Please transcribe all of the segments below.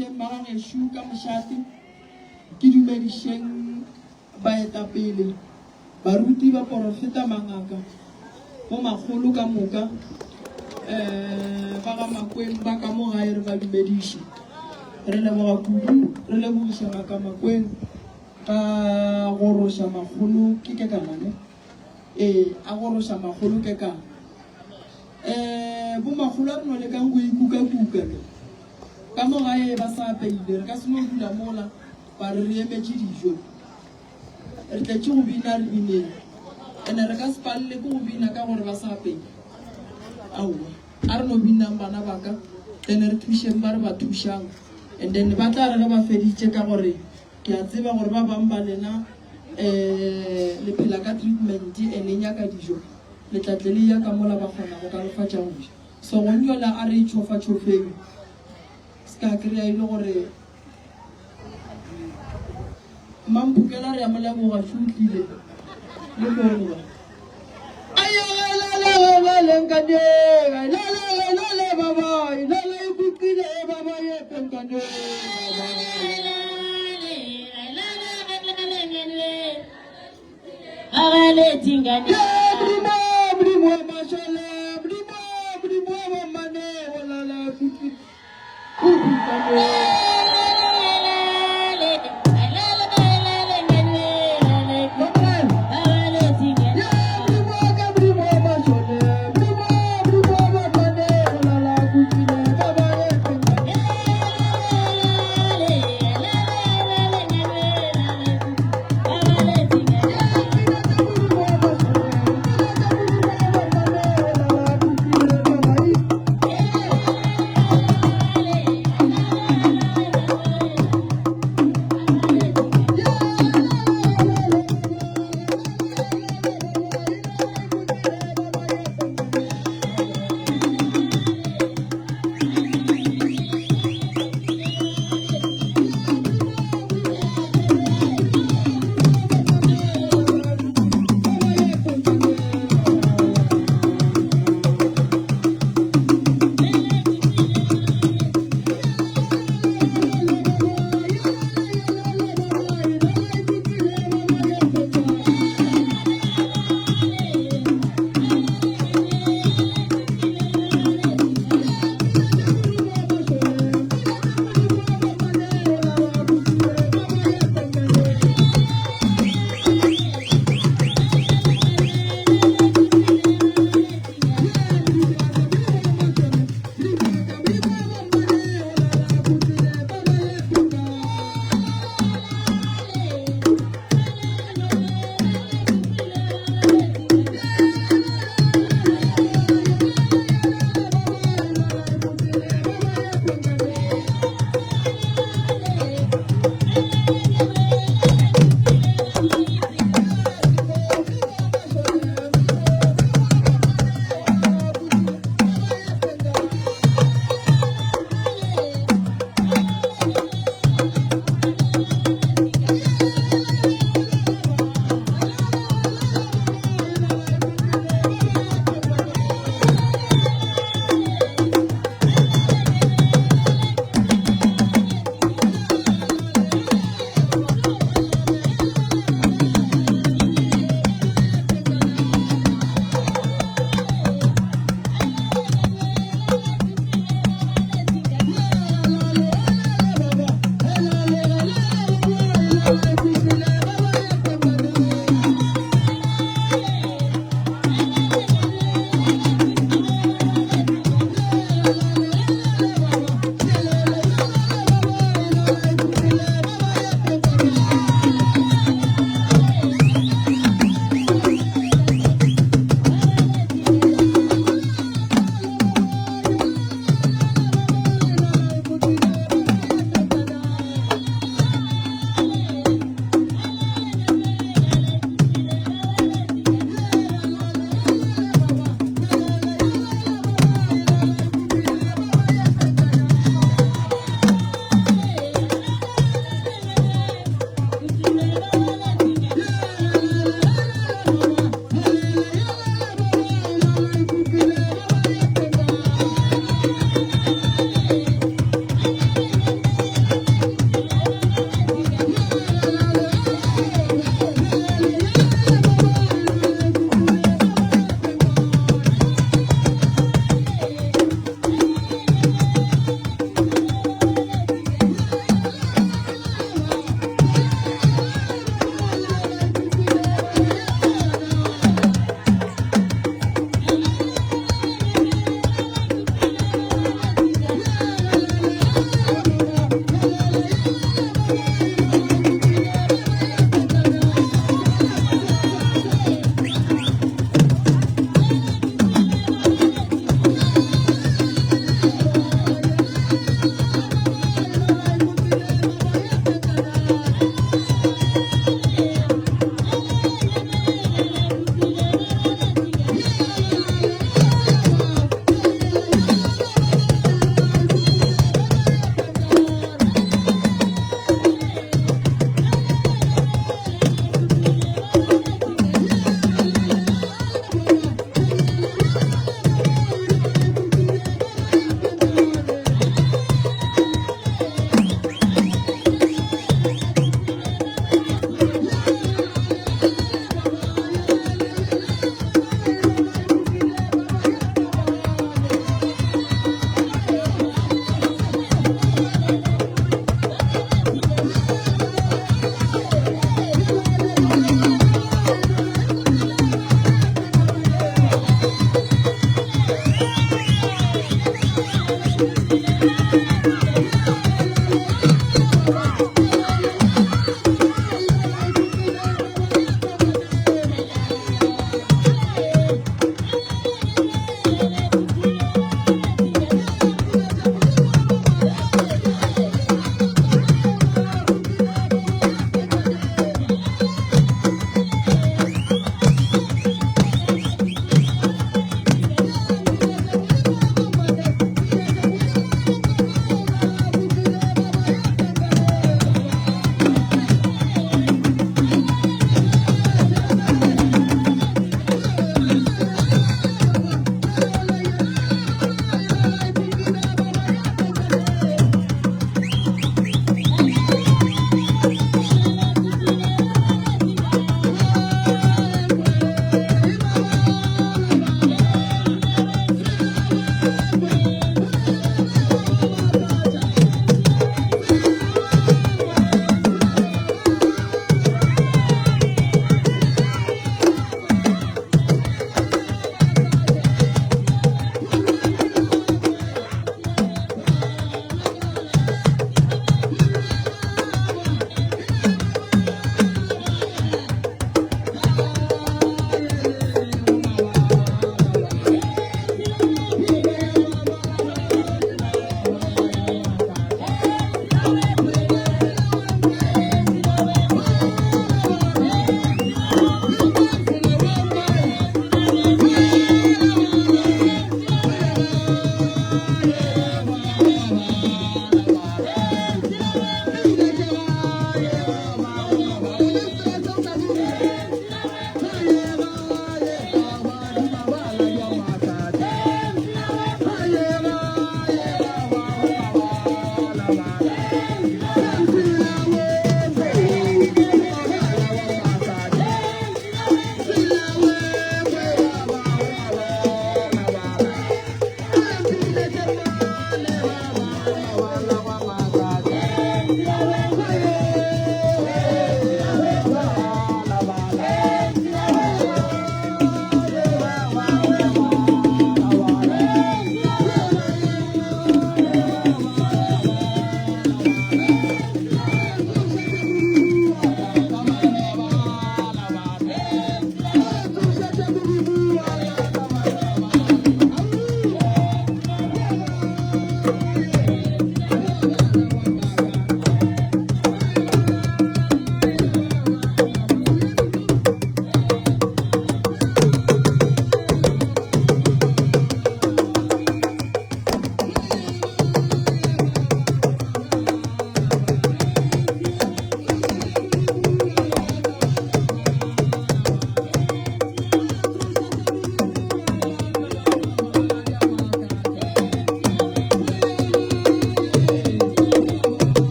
dumedišeng ba ga gešo ka mošate, ke dumedišeng baetapele, baruti, baporofeta, mangaka, bomakgolo ka moka, um ba ga Makweng ba ka mo gae re ba dumediše. Re leboga kudu, re lebogiša ngaka Makweng ka goroša makgolo ke kekana ne? Ee, a goroša makgolo kekana. Um bomakgolo a re no lekang go ikukakuka ne? Ka mo gae ba sa apeile, re ka se no dula mola ba re re emetše dijo. Re tletše go bina re bineng. Ene re ka se palele ke go bina ka gore ba sa apeile. Aowa, a re no binang bana ba ka, then re thušeng ba re ba thušang. And then ba tla re ge ba feditše ka gore ke a tseba gore ba bang ba lena um le phela ka treatment and e nyaka dijo, le tla tle le ya ka mola ba kgona go ka le fa tša go ja. So gong yola a re itšhofatšhofeng, se ka kry-a e le gore Mamphukela re a mo leboga šo o tlile le mono ba.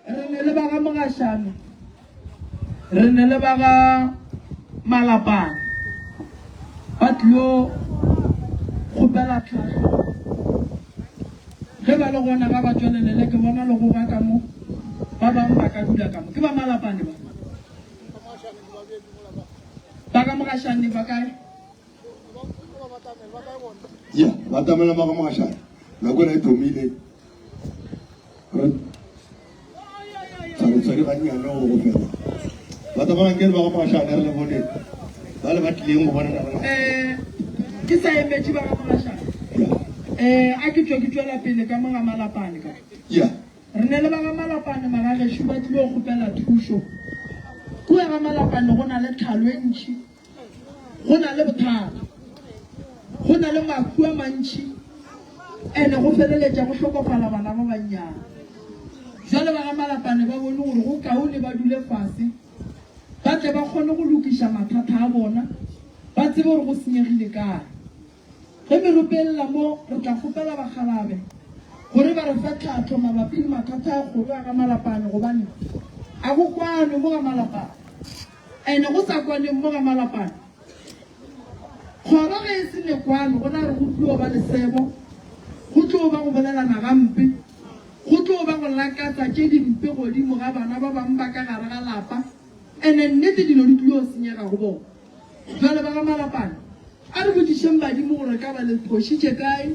Re ne le ba ga Mogašane, re ne le ba ga Malapane, ba tlilo kgopela tlhahlo. Ge ba le gona ga ba tšwelelele, ke bona le goga ka mo, ba bangwe ba ka dula ka mo. Ke ba Malapane ba. Ba ga Mogašane ba kae? Ya, ba tamela ba ga Mogašane. Nako ena e thomile. Re tshware gannyane go go fela. Ba tamela ke ba ga Mogašane re le bone. Ba le ba tlileng go bona nako. Eh, ke sa emetše ba ga Mogašane. Ya. Eh, a ke tšwe ke tšwela pele ka mo ga Malapane ka. Ya. Re ne le ba ga Malapane magagešo ba tlilo kgopela thušo. Kua ga Malapane go na le tlhalo e ntši. Go na le bothata. Go na le mahu a mantši. Ene go feleletša go hlokofala bana ba bannyane. Bjale ba ga Malapane ba bone gore go kaone ba dule fase ba tle ba kgone go lokiša mathata a bona, ba tsebe gore go senyegile kae. Ge merope e lla mo, re tla kgopela bakgalabe gore ba re fe tlhahlo mabapi le mathata a kgoro ya ga Malapane gobane a go kwanwe mo ga Malapane. Ene go sa kwaneng mo ga Malapane, kgoro ge e se ne kwano gona re go tlo ba lesebo, go tlo ba go bolelana gampe, go tlo ba go lakatsa tše dimpe godimo ga bana ba bang ba ka gare ga lapa, ene nnete dilo di tlilo senyega go bona. Bjale ba ga Malapane, a re botšišeng badimo gore ka ba le phošitše kae,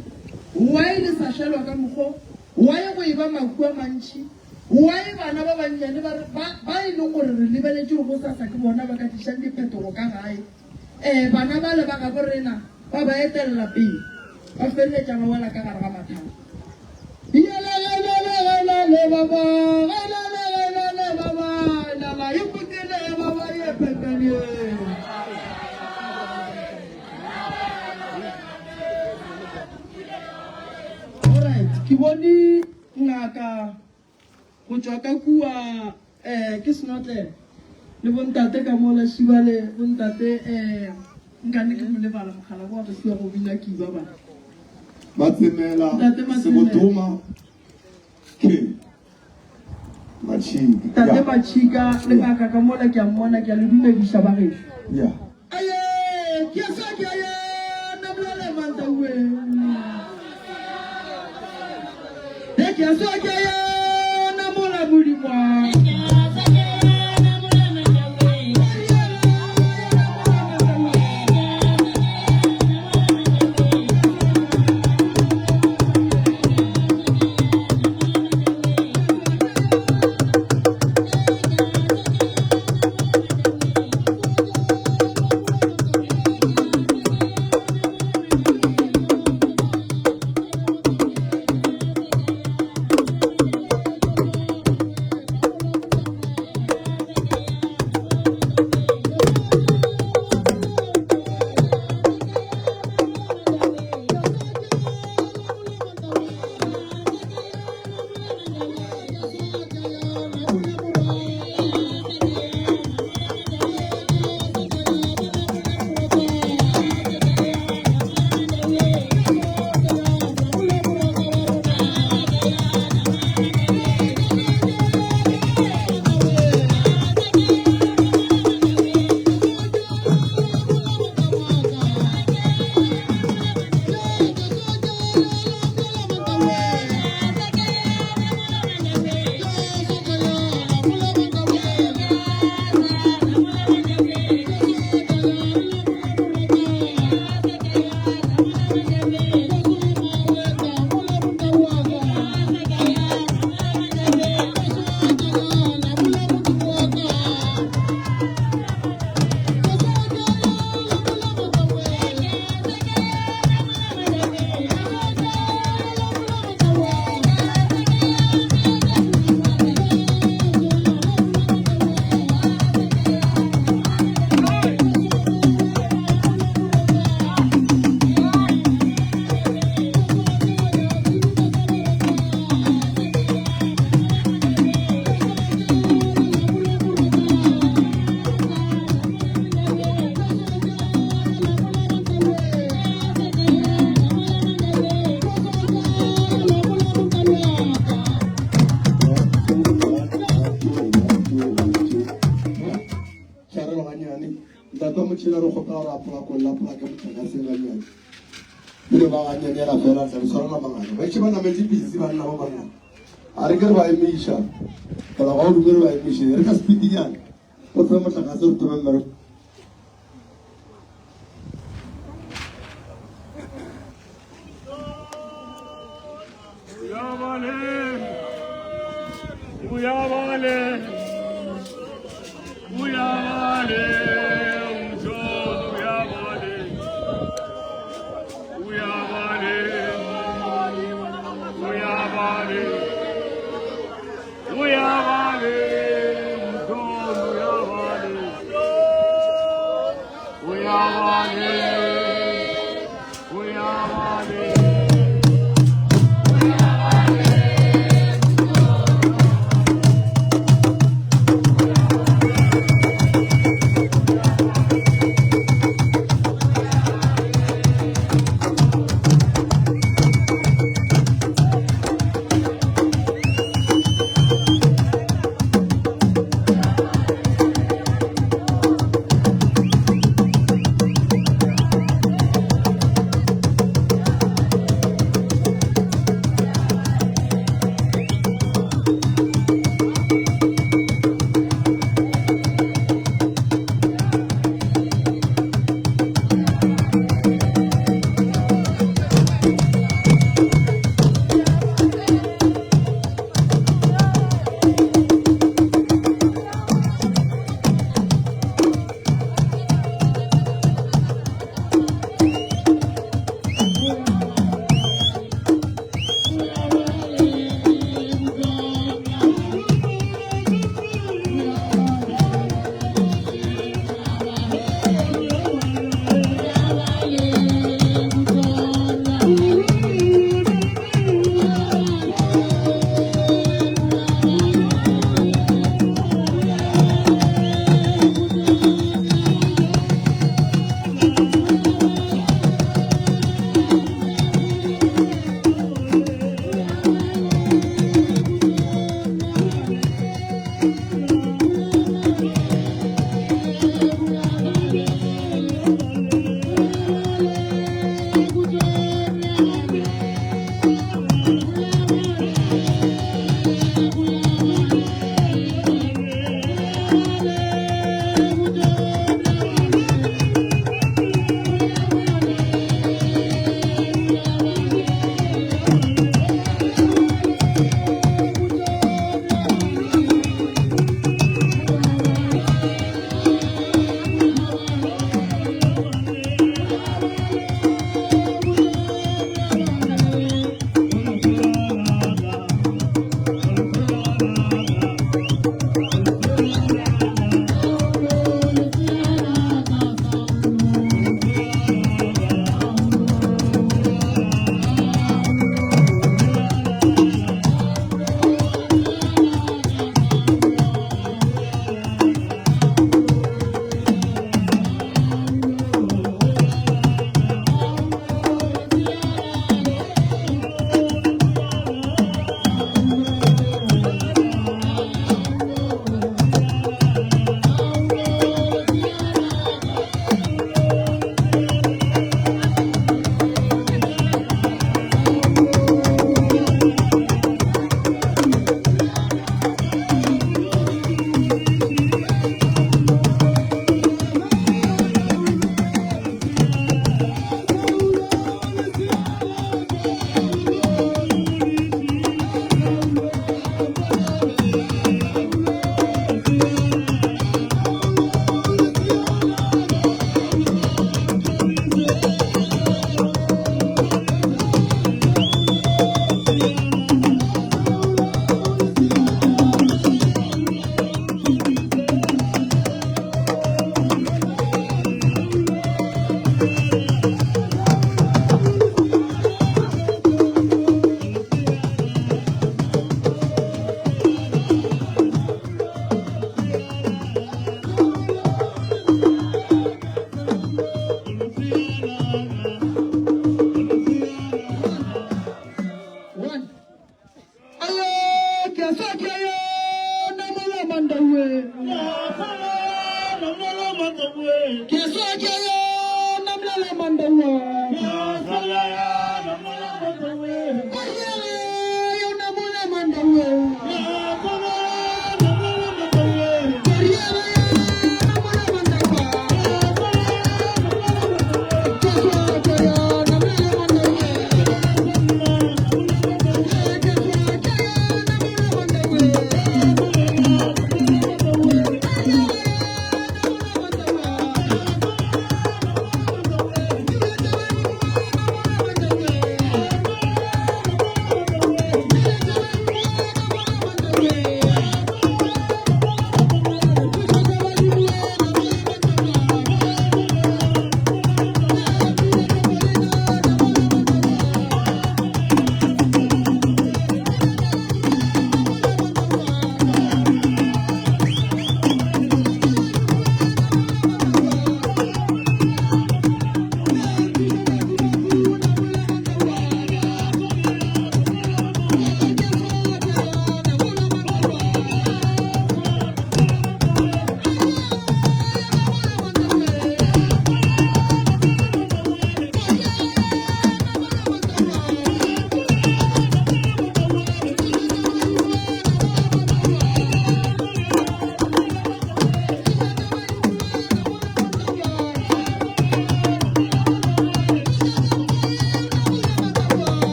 why le sa hlelwa ka mokgo, why go eba mahu a mantši, why bana ba bannyane ba, ba, ba e leng gore re lebeletše gore gosasa ke bona ba ka tlišang diphetogo ka gae, ee, bana bale ba gabo rena ba ba etelela pele, ba feleletša ba wela ka gare ga mathata. Alright, ke bone ngaka go tšwa ka kua eh ke senotlele le bontate ka mola šibale bontate eh nkane ke mo lebala mogala wa go fiwa go bina kiba ba Matsemela Ntate Matsemela. Sebotoma K Matšhika tate ya Matšhika le ngaka ka mola ke a mmona ke a le dumediša ba gešo ya aye ke a sa ke aye namlele mantaue e ke a sa ke aye namola modimo Tshwarelo gannyane ntate wa motšhela re kgopela gore a polakolla polake motlakase gannyane pele ba ganyanela fela tla re tshwarela mangana ba itše ba nametse pitsi banna ba banna a re ke re ba emiša gola ga o dume re ba emiše re ka sepitinyana o fe motlakase re thome mmereko.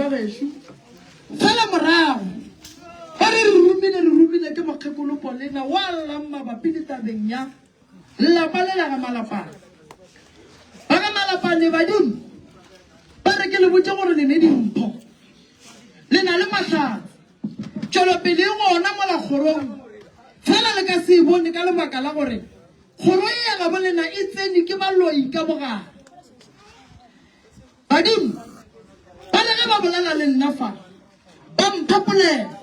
ba gešo. Fela morago ba re re romile re romile ke mokgekolo Polena wa llang mabapi le tabeng ya lapa le la ga Malapane. Ba ga Malapane badimo ba re ke le botše gore le ne dimpho. Le na le mahlatse. Tšwelopele e gona mola kgorong fela le ka se e bone ka lebaka la gore kgoro ye ya gabo lena e tsene ke baloi ka bogare. Badimo ba le ge ba bolela le nna fa, ba mpha polelo.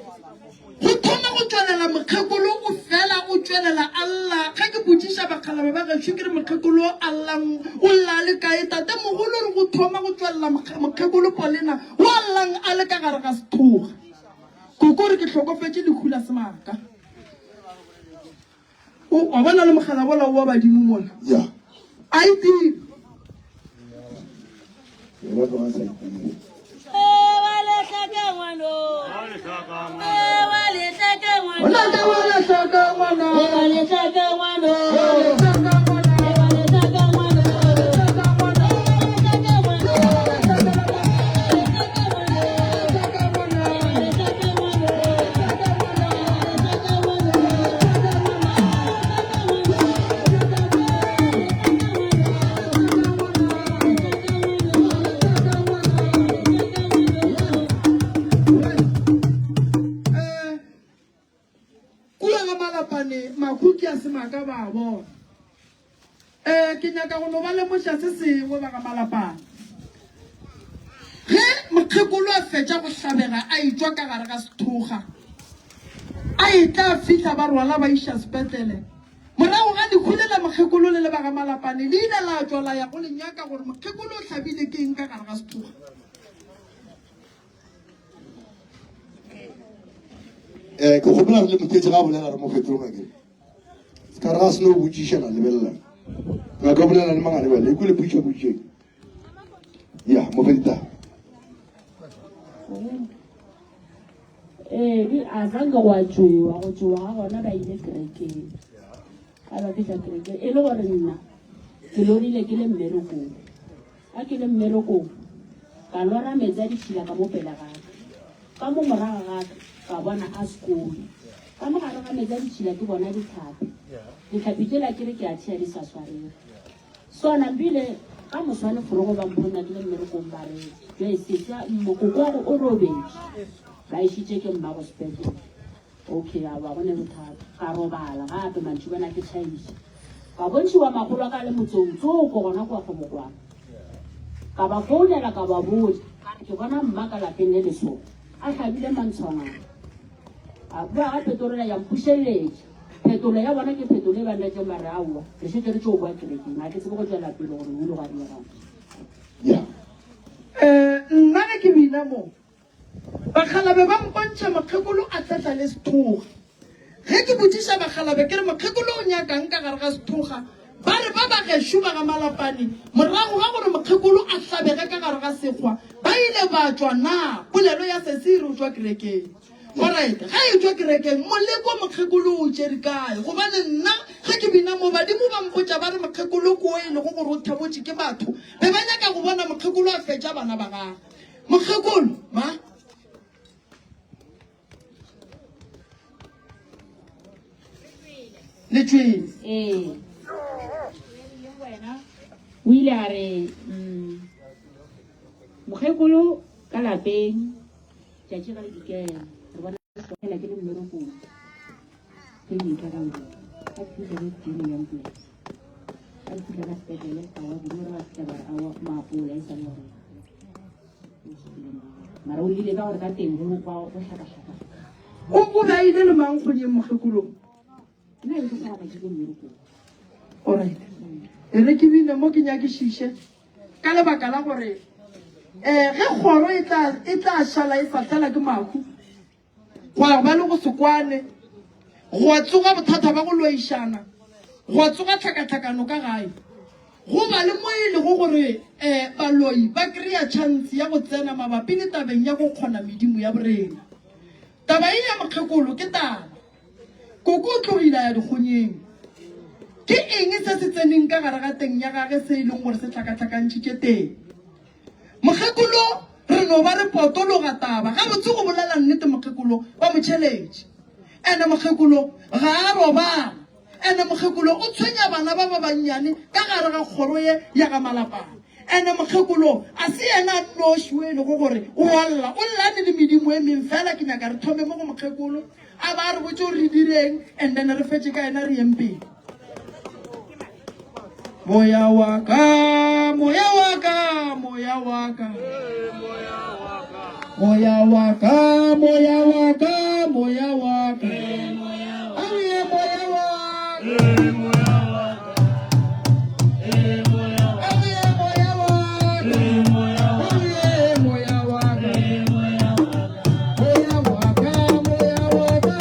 Go thoma go tšwelela mokgekolo o fela o tšwelela a lla. Ge ke botšiša bakgalabje ba gešo ke re mokgekolo o a llang o lla a le kae? Tatemogolo o re go thoma go tšwelela mokgekolo Polena o a llang a le ka gare ga sethoga. Koko o re ke hlokofetše lehu la semaka. O, wa bona le mogala bola wa badimo mola. Ya. A e dire. Yena tloga sa itire. Ona ka wala hlaka ngwana. Wala hlaka ngwana. Wala hlaka ngwana. Kua ga malapane makhu ke a semaka ba a bona. Um ke nyaka go no ba lemoša se sengwe ba ga malapane. Ge mokgekolo a fetša go hlabega a etšwa ka gare ga sethoga, a etla a fihla ba rwala ba iša sepetlele. Morago ga lehu le la mokgekolo le le ba ga Malapane le ile la tšwa la ya go le nyaka gore mokgekolo o hlabile ke eng ka gare ga sethoga. Eh, ke kgopela re le moketše ga a bolela re mo fetole ngakeng. Se ka re ga se no botšiša la lebelela. Ngaka o bolela le mangane bjale, e kwele potšišo potšišeng. Ya, mo fetita. Ee, di a zange gwa tšwewa, go tšwewa ga gona ba ile kerekeng. Ga ba fihla kerekeng, e le gore nna ke lorile ke le mmerekong. Ga ke le mmerekong, ka lora meetse a ditšhila ka mo pele ga ka. Ka mo morago ga ka, ka bona a sekolo. Ka mo gare ga meetse a ditšhila ke bona ditlhapi. Ditlhapi tšela ke re ke a tšhea di sa swarege. Sona mpile ka moswane forogo ba mphona ke le mmerekong ba re jwe seswa mokokwago o robetše ba išitše ke mmago sepetlele. Okay aowa go ne bothata. Ka robala gape mantšibana ke tšhaiša. Ka bontšhiwa makgolo a ka le motsong tsoko gona kua Kgomokwana. Ka ba founela ka ba botša ka re ke bona mma ka lapeng le leso a hlabile mantshwangana. A bua ga phetolelo ya mpušeletša. Phetolo ya bona ke phetolo e ba nretšeng ba re aowa re šetše re tšo boa kerekeng ga ke tsebe go tšwela pele gore o ile gwa diregang. Yeah. Eh, nna ge ke bina mo Bakgalabe ba mpontšha mokgekolo a tletla le sethoga. Ge ke botšiša bakgalabe ke re mokgekolo o nyakang ka gare ga sethoga, ba re ba ba gešo ba ga Malapane morago ga gore mokgekolo a hlabege ka gare ga sekgwa ba ile ba tšwa. Na polelo ya sesi e re o tšwa kerekeng? Alright, ge e tšwa kerekeng moleko mokgekolo o tšere kae? Gobane nna ge ke bina mo badimo ba mpotša ba re mokgekolo ke o e lego gore o thabotše ke batho be ba nyaka go bona mokgekolo a fetša bana ba gagwe. Mokgekolo, ma. Le tšwele. Ee. O ile a re mm, mokgekolo ka lapeng tšatši ga le dikela re bona fela ke le mmerekong ke ke ka nko ka fihla ke tšene ya ambulance ka fihla ka sepetlele ka wa kudu ba fihla ba re awa maapola e sa le gore mara o ile ka gore ka teng go kwa go hlakahlaka O o be a ile le mang kgonyeng mokgekolong? nna e ke sa ke le mmerekong Alright. E re ke bine mo ke nyakišiše ka lebaka la gore um ge kgoro e tla e tla šala e sa tlala ke mahu gwa ba le go se kwane, gwa tsoga bothata ba go loišana, gwa tsoga tlhakatlhakano ka gae, go ba le mo e lego gore um baloi ba kry-a chance ya go tsena mabapi le tabeng ya go kgona medimo ya borena. Taba ye ya mokgekolo ke taba. Koko o tlogile a ya dikgonyeng. Ke eng se se tseneng ka gare ga teng ya gage se e leng gore se tlhakatlhakantšhitše teng? Mokgekolo re. Re no ba re potologa taba. Gabotse go bolela nnete mokgekolo ba mo tšheletše. Ene mokgekolo ga a robala. Ene mokgekolo o tshwenya bana ba ba bannyane ka gare ga kgoro ye ya ga Malapane. Ene mokgekolo a se yena a nnoši o e lego gore o a lla. O llane le medimo e meng fela ke nyaka re thome mo go mokgekolo a ba a re botše gore re direng and then re fetše ka yena re yeng pele. Moya wa ka, moya wa ka, moya wa ka. Moya wa ka, moya wa ka, moya wa ka. Awe moya wa ka. Awe moya wa ka. Awe moya wa ka. Moya wa ka, moya wa ka.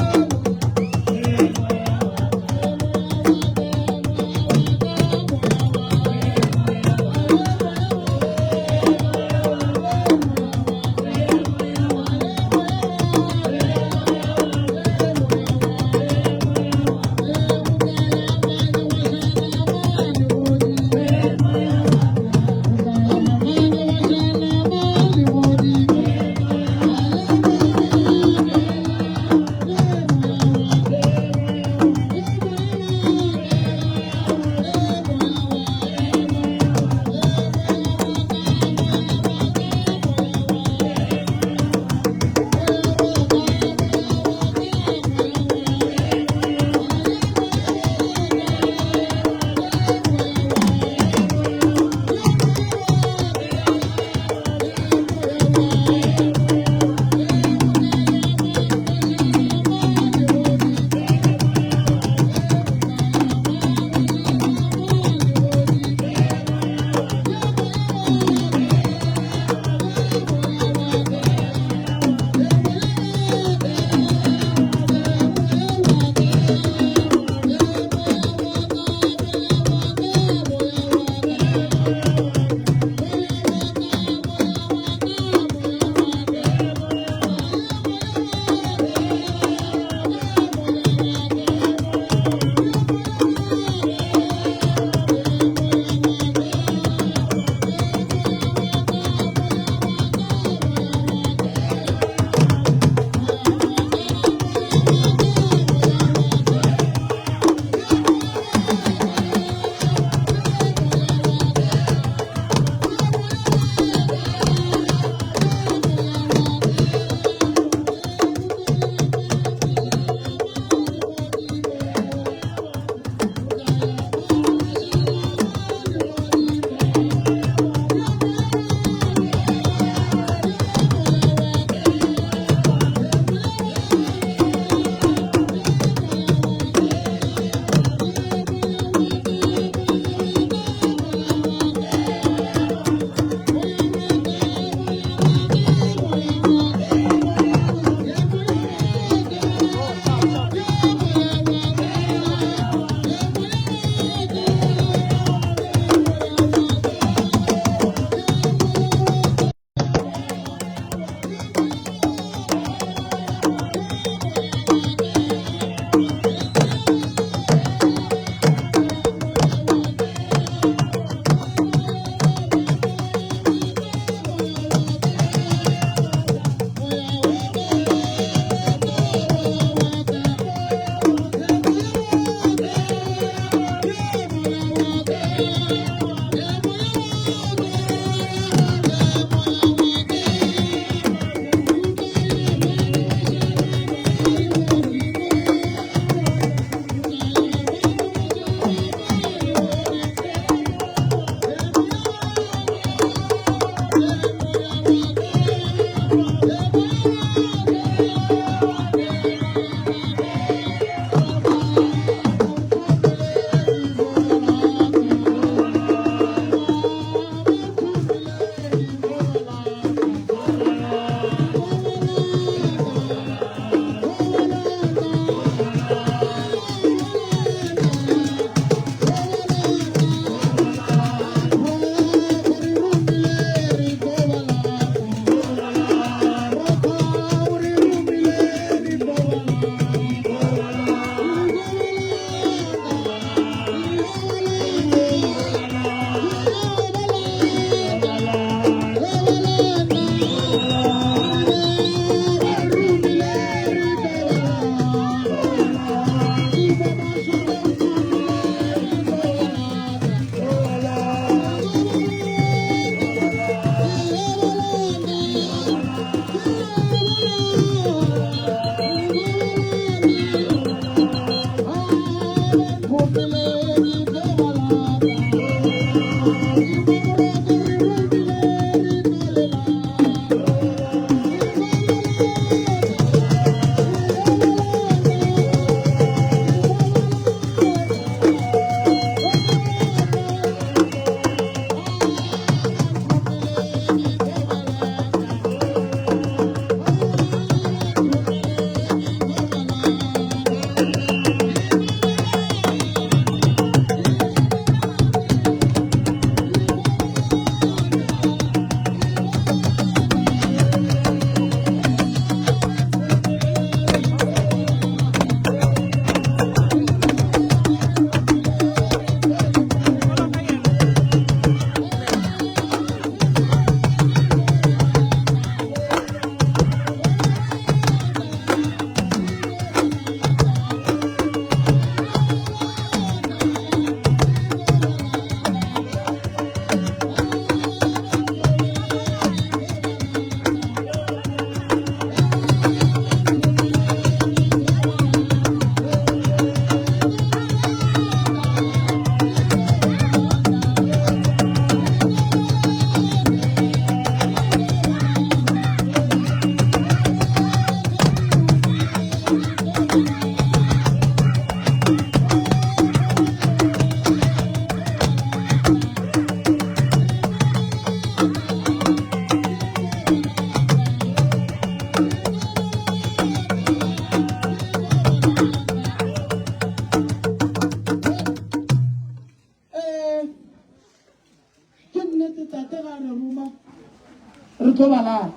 tlo ba lata.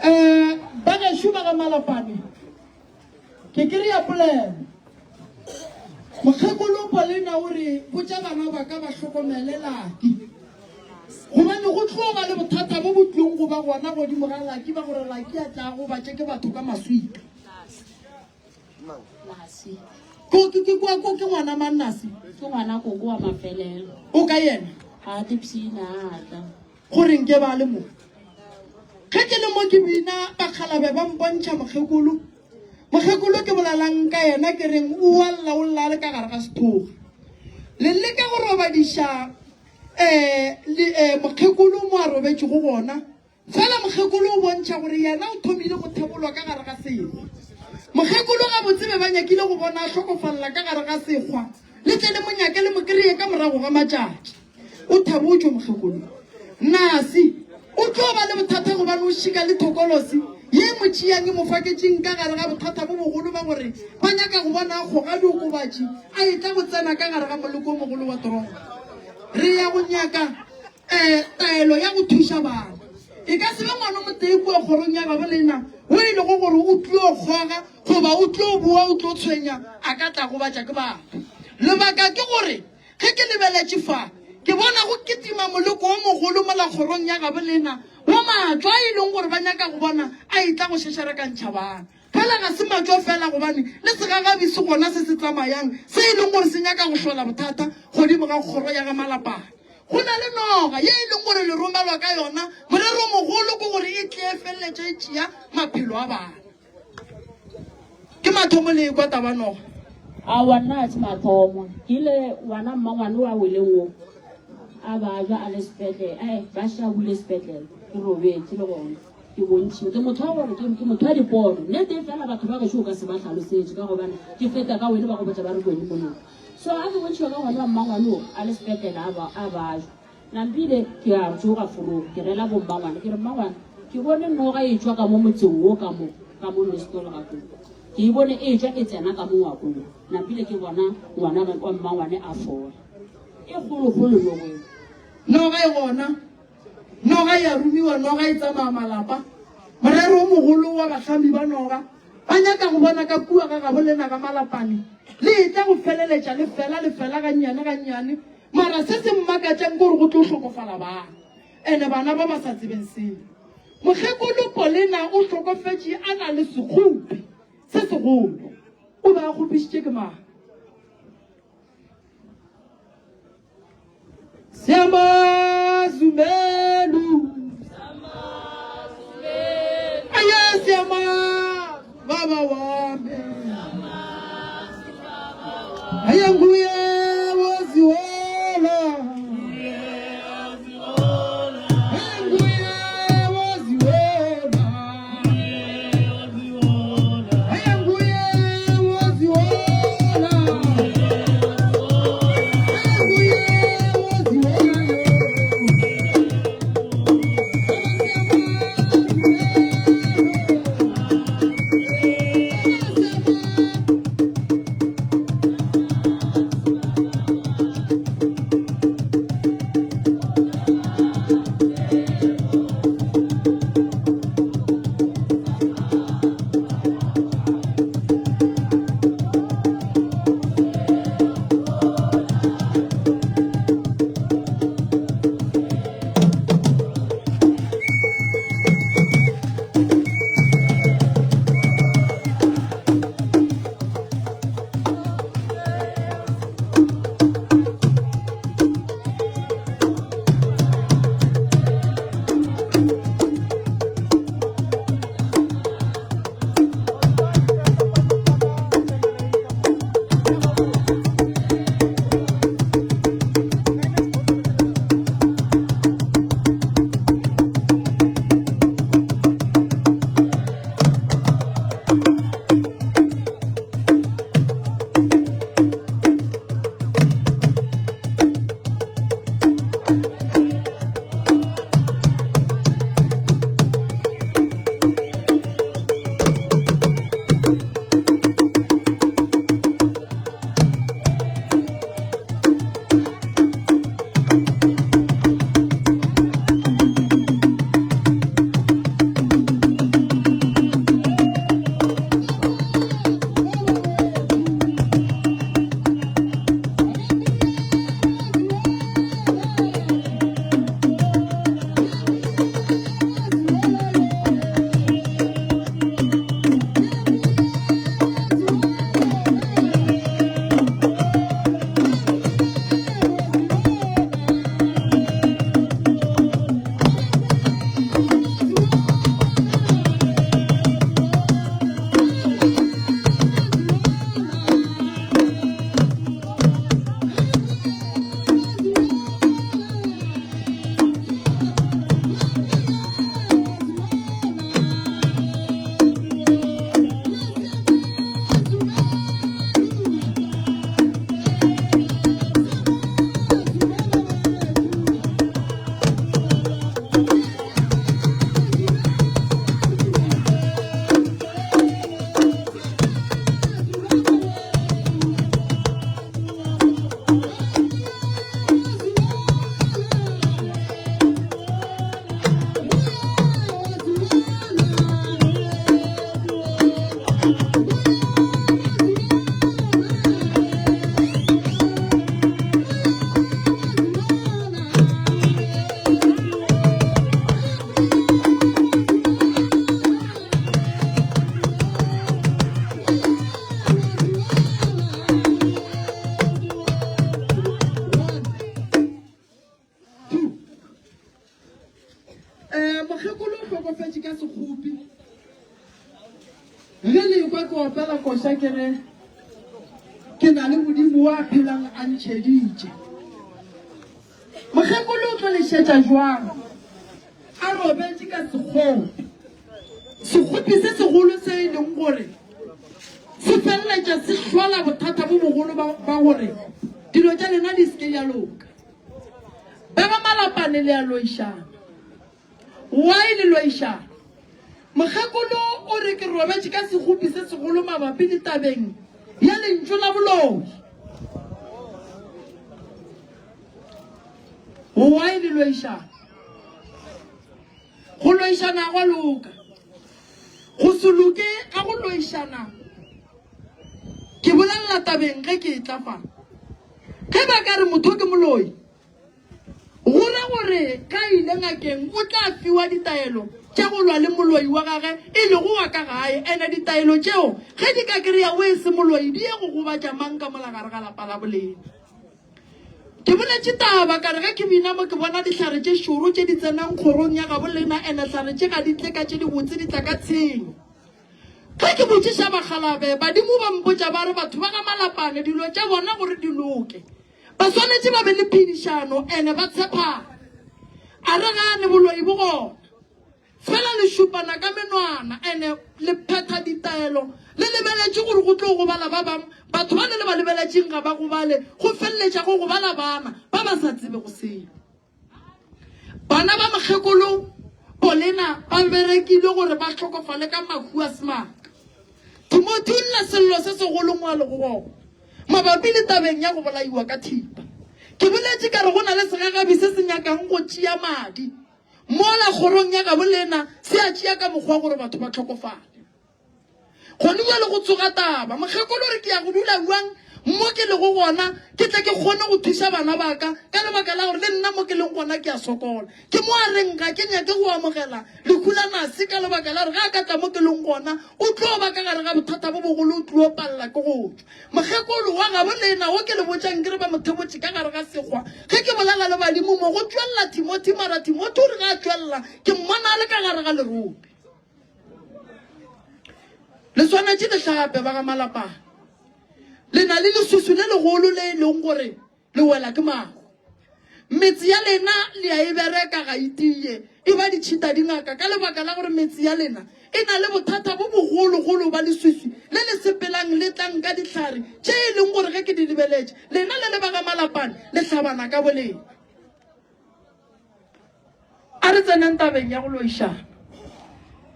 Um ba gešo ba ga Malapane, ke kry-a polelo. Mokgekolo Paulina o re botša bana ba ka ba hlokomele Laki. Gobane go tlo ba le bothata bo bo tlong go ba gona godimo ga Laki ba gore Laki a tla gobatše ke batho ka maswika. Nasi. Ko ke ke kwa ko ke ngwana mang Nasi? Ke ngwana koko wa mafelelo. O ka yena? Ga ke pshina a tla. Gore nke ba le mo. Ge ke le mo ke bina bakgalabe ba mpontšha mokgekolo. Mokgekolo ke bolelang ka yena ke reng o a lla o lla le ka gare ga sethoga. Le leka go robadiša um mokgekolo mo a robetšego gona. Fela mokgekolo o bontšha gore yena o thomile go thebolwa ka gare ga sekgwa. Mokgekolo gabotse be ba nyakile go bona a hlokofalela ka gare ga sekgwa, le tle le mo nyake le mo kreye ka morago ga matšatši. O thebotšwe mokgekolo. Nasi o tlo ba le bothata gobane o šika le thokolosi ye e mo tšeang e mo faketšeng ka gare ga bothata bo bogolo ba gore ba nyaka go bona a kgoga diokobatši a etla go tsena ka gare ga moloko o mogolo wa toropo. Re ya go nyaka um taelo ya go thuša bana. E ka se be ngwana o motee kua kgorong ya gabo lena wo e lego gore o tlo kgoga goba o tlo boa o tlo tshwenya a ka tla gobatša ke batho. Lebaka ke gore ge ke lebeletše fa ke bona go kitima moloko o mogolo mola kgorong ya gabo lena wo matšwa a e leng gore ba nyaka go bona a etla go šešarakantšha bana. Fela ga se matšwa fela gobane le segagabi se gona se se tsamayang se e leng gore se nyaka go hlola bothata godimo ga kgoro ya ga Malapane. Go na le noga ye e leng gore le romelwa ka yona, moreromogolo ke gore e tle e feleletše e tšea maphelo a bana. Ke mathomo le ekwa taba noga? Aowa nna ga se mathomo. Ke ile ngwana mmangwane wa weleng wo a babja a le sepetlele, ae ba šabule sepetlele ke robetše le gona. Ke bontšhiwe. Ke motho wa gore ke, ke motho wa dipono. Nnete e fela batho ba gešo o ka se ba hlalosetše ka gobane ke feta ka wene ba go botša ba re kweni monong. So a ke bontšhiwe ka gona wa mmangwane o a le sepetlele a ba a bajwa. Nampile ke a tsoga forong ke rela bo mmangwane ke re mmangwane ke bone noga e tšwa ka mo motseng wo ka mo ka mo Nestol ga ko. Ke e bone e tšwa e tsena ka mo ngwakong. Nampile ke bona ngwana wa mmangwane a fola. E kgolokgolo noga eo. Noga e gona. Noga e a romiwa, noga e tsamaya malapa. Morero o mogolo wa bahlami ba noga, ba nyaka go bona ka kua ga gabo lena ga Malapane le etla go feleletša le fela le fela gannyane gannyane. Mara se se mmakatšang ke gore go tlo hlokofala bana, ene bana ba ba sa tsebeng selo. Mokgekolo Polena o hlokofetše a na le sekgopi se segolo. O be a kgopišitše ke mang? Siyamazumelu. Aye siyama baba wami. Aye nguye woziwela. Aye nguye woziwela. Aye nguye woziwela. Aye nguye woziwela yo. Ge le ekwa ke opela koša ke re, Ke na le Modimo wa phelang a ntšheditše. Mokgekolo o tlo le šetša jwang a robetše ka sekgopi? Sekgopi se segolo se e leng gore se feleletša se hlola bothata bo bogolo ba gore dilo tša lena di se ke ya loka. Ba ga Malapane le a loišana. Why le loišana? Mokgekolo o re ke robetše ka sekgopi se segolo mabapi le tabeng ya lentšu la boloi. Why le loišana? Go loišana gwa loka. Go se loke ga go loišana. Ke bolelela tabeng ge ke etla fa. Ge ba ka re motho ke moloi, Go ra gore ge a ile ngakeng o tla fiwa ditaelo tša go lwa le moloi wa gage e lego wa ka gae. Ene ditaelo tšeo ge di ka kry-a o e se moloi di ye go gobatša mang ka mola gare ga lapa la bolena. Ke boletše taba ka re ge ke bina mo ke bona dihlare tše šoro tše di tsenang kgorong ya gabo lena ene hlare tše ga di tle ka tše dibotse di tla ka tshenyo. Ge ke botšiša bakgalabe badimo ba mpotša ba re batho ba ga Malapane dilo tša bona gore di loke Ba swanetše ba be le phedišano ene ba tshepana. A re gane boloi bo gona. Fela le šupana ka menwana ene le phetha ditaelo le lebeletše gore go tlo gobala ba bang. Batho ba le le ba lebeletšeng ga ba gobale, go feleletša go gobala bana ba ba sa tsebego selo. Bana ba mokgekolo Polena ba berekilwe gore ba hlokofale ka mahu a semaka. Timothy o lla sello se segolo mo a lego gona mabapi le tabeng ya go bolaiwa ka thipa. Ke boletše ka re go na le segagabi se se nyakang go tšea madi mola kgorong ya gabo lena se a tšea ka mokgwa gore batho ba hlokofale. Gone bjale go tsoga taba. Mokgekolo o re ke ya go dula bjang mo ke lego gona ke tle ke kgone go thuša bana ba ka ka lebaka la gore le nna mo ke leng gona ke a sokola. Ke mo a reng ga ke nyake go amogela lehu la Nasi ka lebaka la gore ge a ka tla mo ke leng gona o tlo ba ka gare ga bothata bo bogolo o tlo palela ke go tšwa. Mokgekolo wa gabo lena wo ke le botšang ke re ba mo thebotše ka gare ga sekgwa. Ge ke bolela le badimo mo go tšwelela Timothy mara Timothy o re ge a tšwelela ke mmona a le ka gare ga lerope. Le swanetše le hlape ba ga malapana. Le na le leswiswi le legolo le e leng gore le wela ke mahu. Metse ya lena le a e bereka ga e tie, e ba ditšhita dingaka ka lebaka la gore metse ya lena e na le bothata bo bogologolo ba leswiswi le le sepelang le tlang ka dihlare tše e leng gore ge ke di lebeletše lena le le ba ga malapane le hlabana ka bolena. A re tseneng tabeng ya go loišana,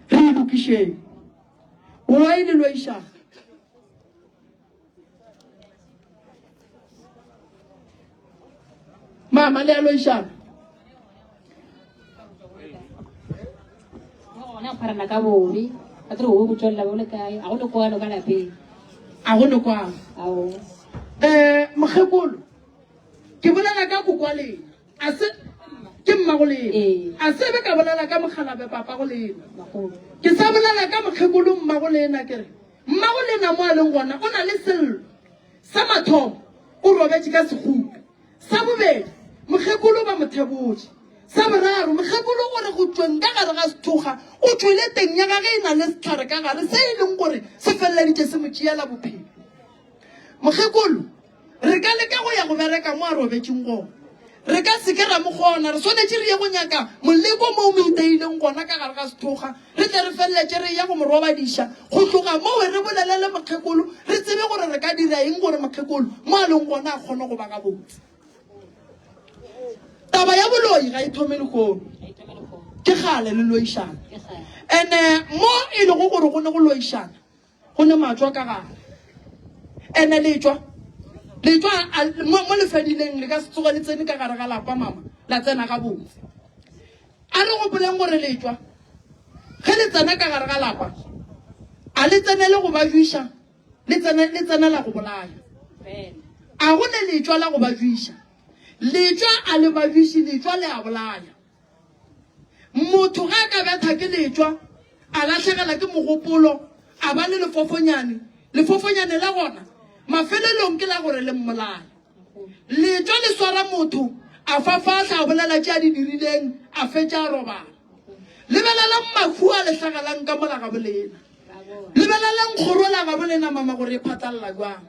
re e lokišeng. Why le loišana? Mama le a loišana. Gona go pharana ka bobe. Ka tsere o go tswelela bo le kae? A go le kwano ka lapeng. A go le kwano. Ao. Eh, mokgekolo. Ke bolela ka kokwa lena. A se ke mmago lena. Ee. A se be ka bolela ka mokgalabe papago lena. Makgolo. Ke sa bolela ka mokgekolo mmago lena ke re mmago lena mo a leng gona o na le sello. Sa mathomo o robetše ka sekgupi. Sa bobedi mokgekolo ba mo thebotše. Sa boraro mokgekolo o re go tšweng ka gare ga sethokga o tšwele teng ya gage e na le sehlare ka gare se e leng gore se feleleditše se mo tšeela bophelo. Mokgekolo, re ka leka go ya go bereka mo a robetšeng gona. Re ka se ke ra mo kgona. Re swanetše re ye go nyaka moleko mo o mo iteileng gona ka gare ga sethokga, re tle re feleletše re eya go mo robadiša. Go tloga moo re bolele le mokgekolo, re tsebe gore re ka dira eng gore mokgekolo mo a leng gona a kgone go ba gabotse. Taba ya boloi ga e thome lehono. Ke kgale le loišana. Ene mo e lego gore go ne go loišana, Go ne matšwa ka gare. Ene letšwa, letšwa mo, mo le fedileng le ka se tsoge le tsene ka gare ga lapa, mama, la tsena gabotse. A re gopoleng gore letšwa ge le tsena ka gare ga lapa, a le tsenele go ba jwiša, le tsene, le tsenela go bolaya. A go ne letšwa la go ba jwiša. Letšwa a le ba jwiše, letšwa le a bolaya. Motho ge a ka betha ke letšwa, a lahlegela ke mogopolo, a ba le lefofonyane, lefofonyane la gona mafelelong ke la gore le mmolaya. Letšwa le swara motho, a fafahla, a bolela tše a di dirileng, a fetša a robala. Lebelelang mahu a le hlagalang ka mola ga bolena. Lebelelang kgoro la gabo lena mama gore e phatlalela jwang.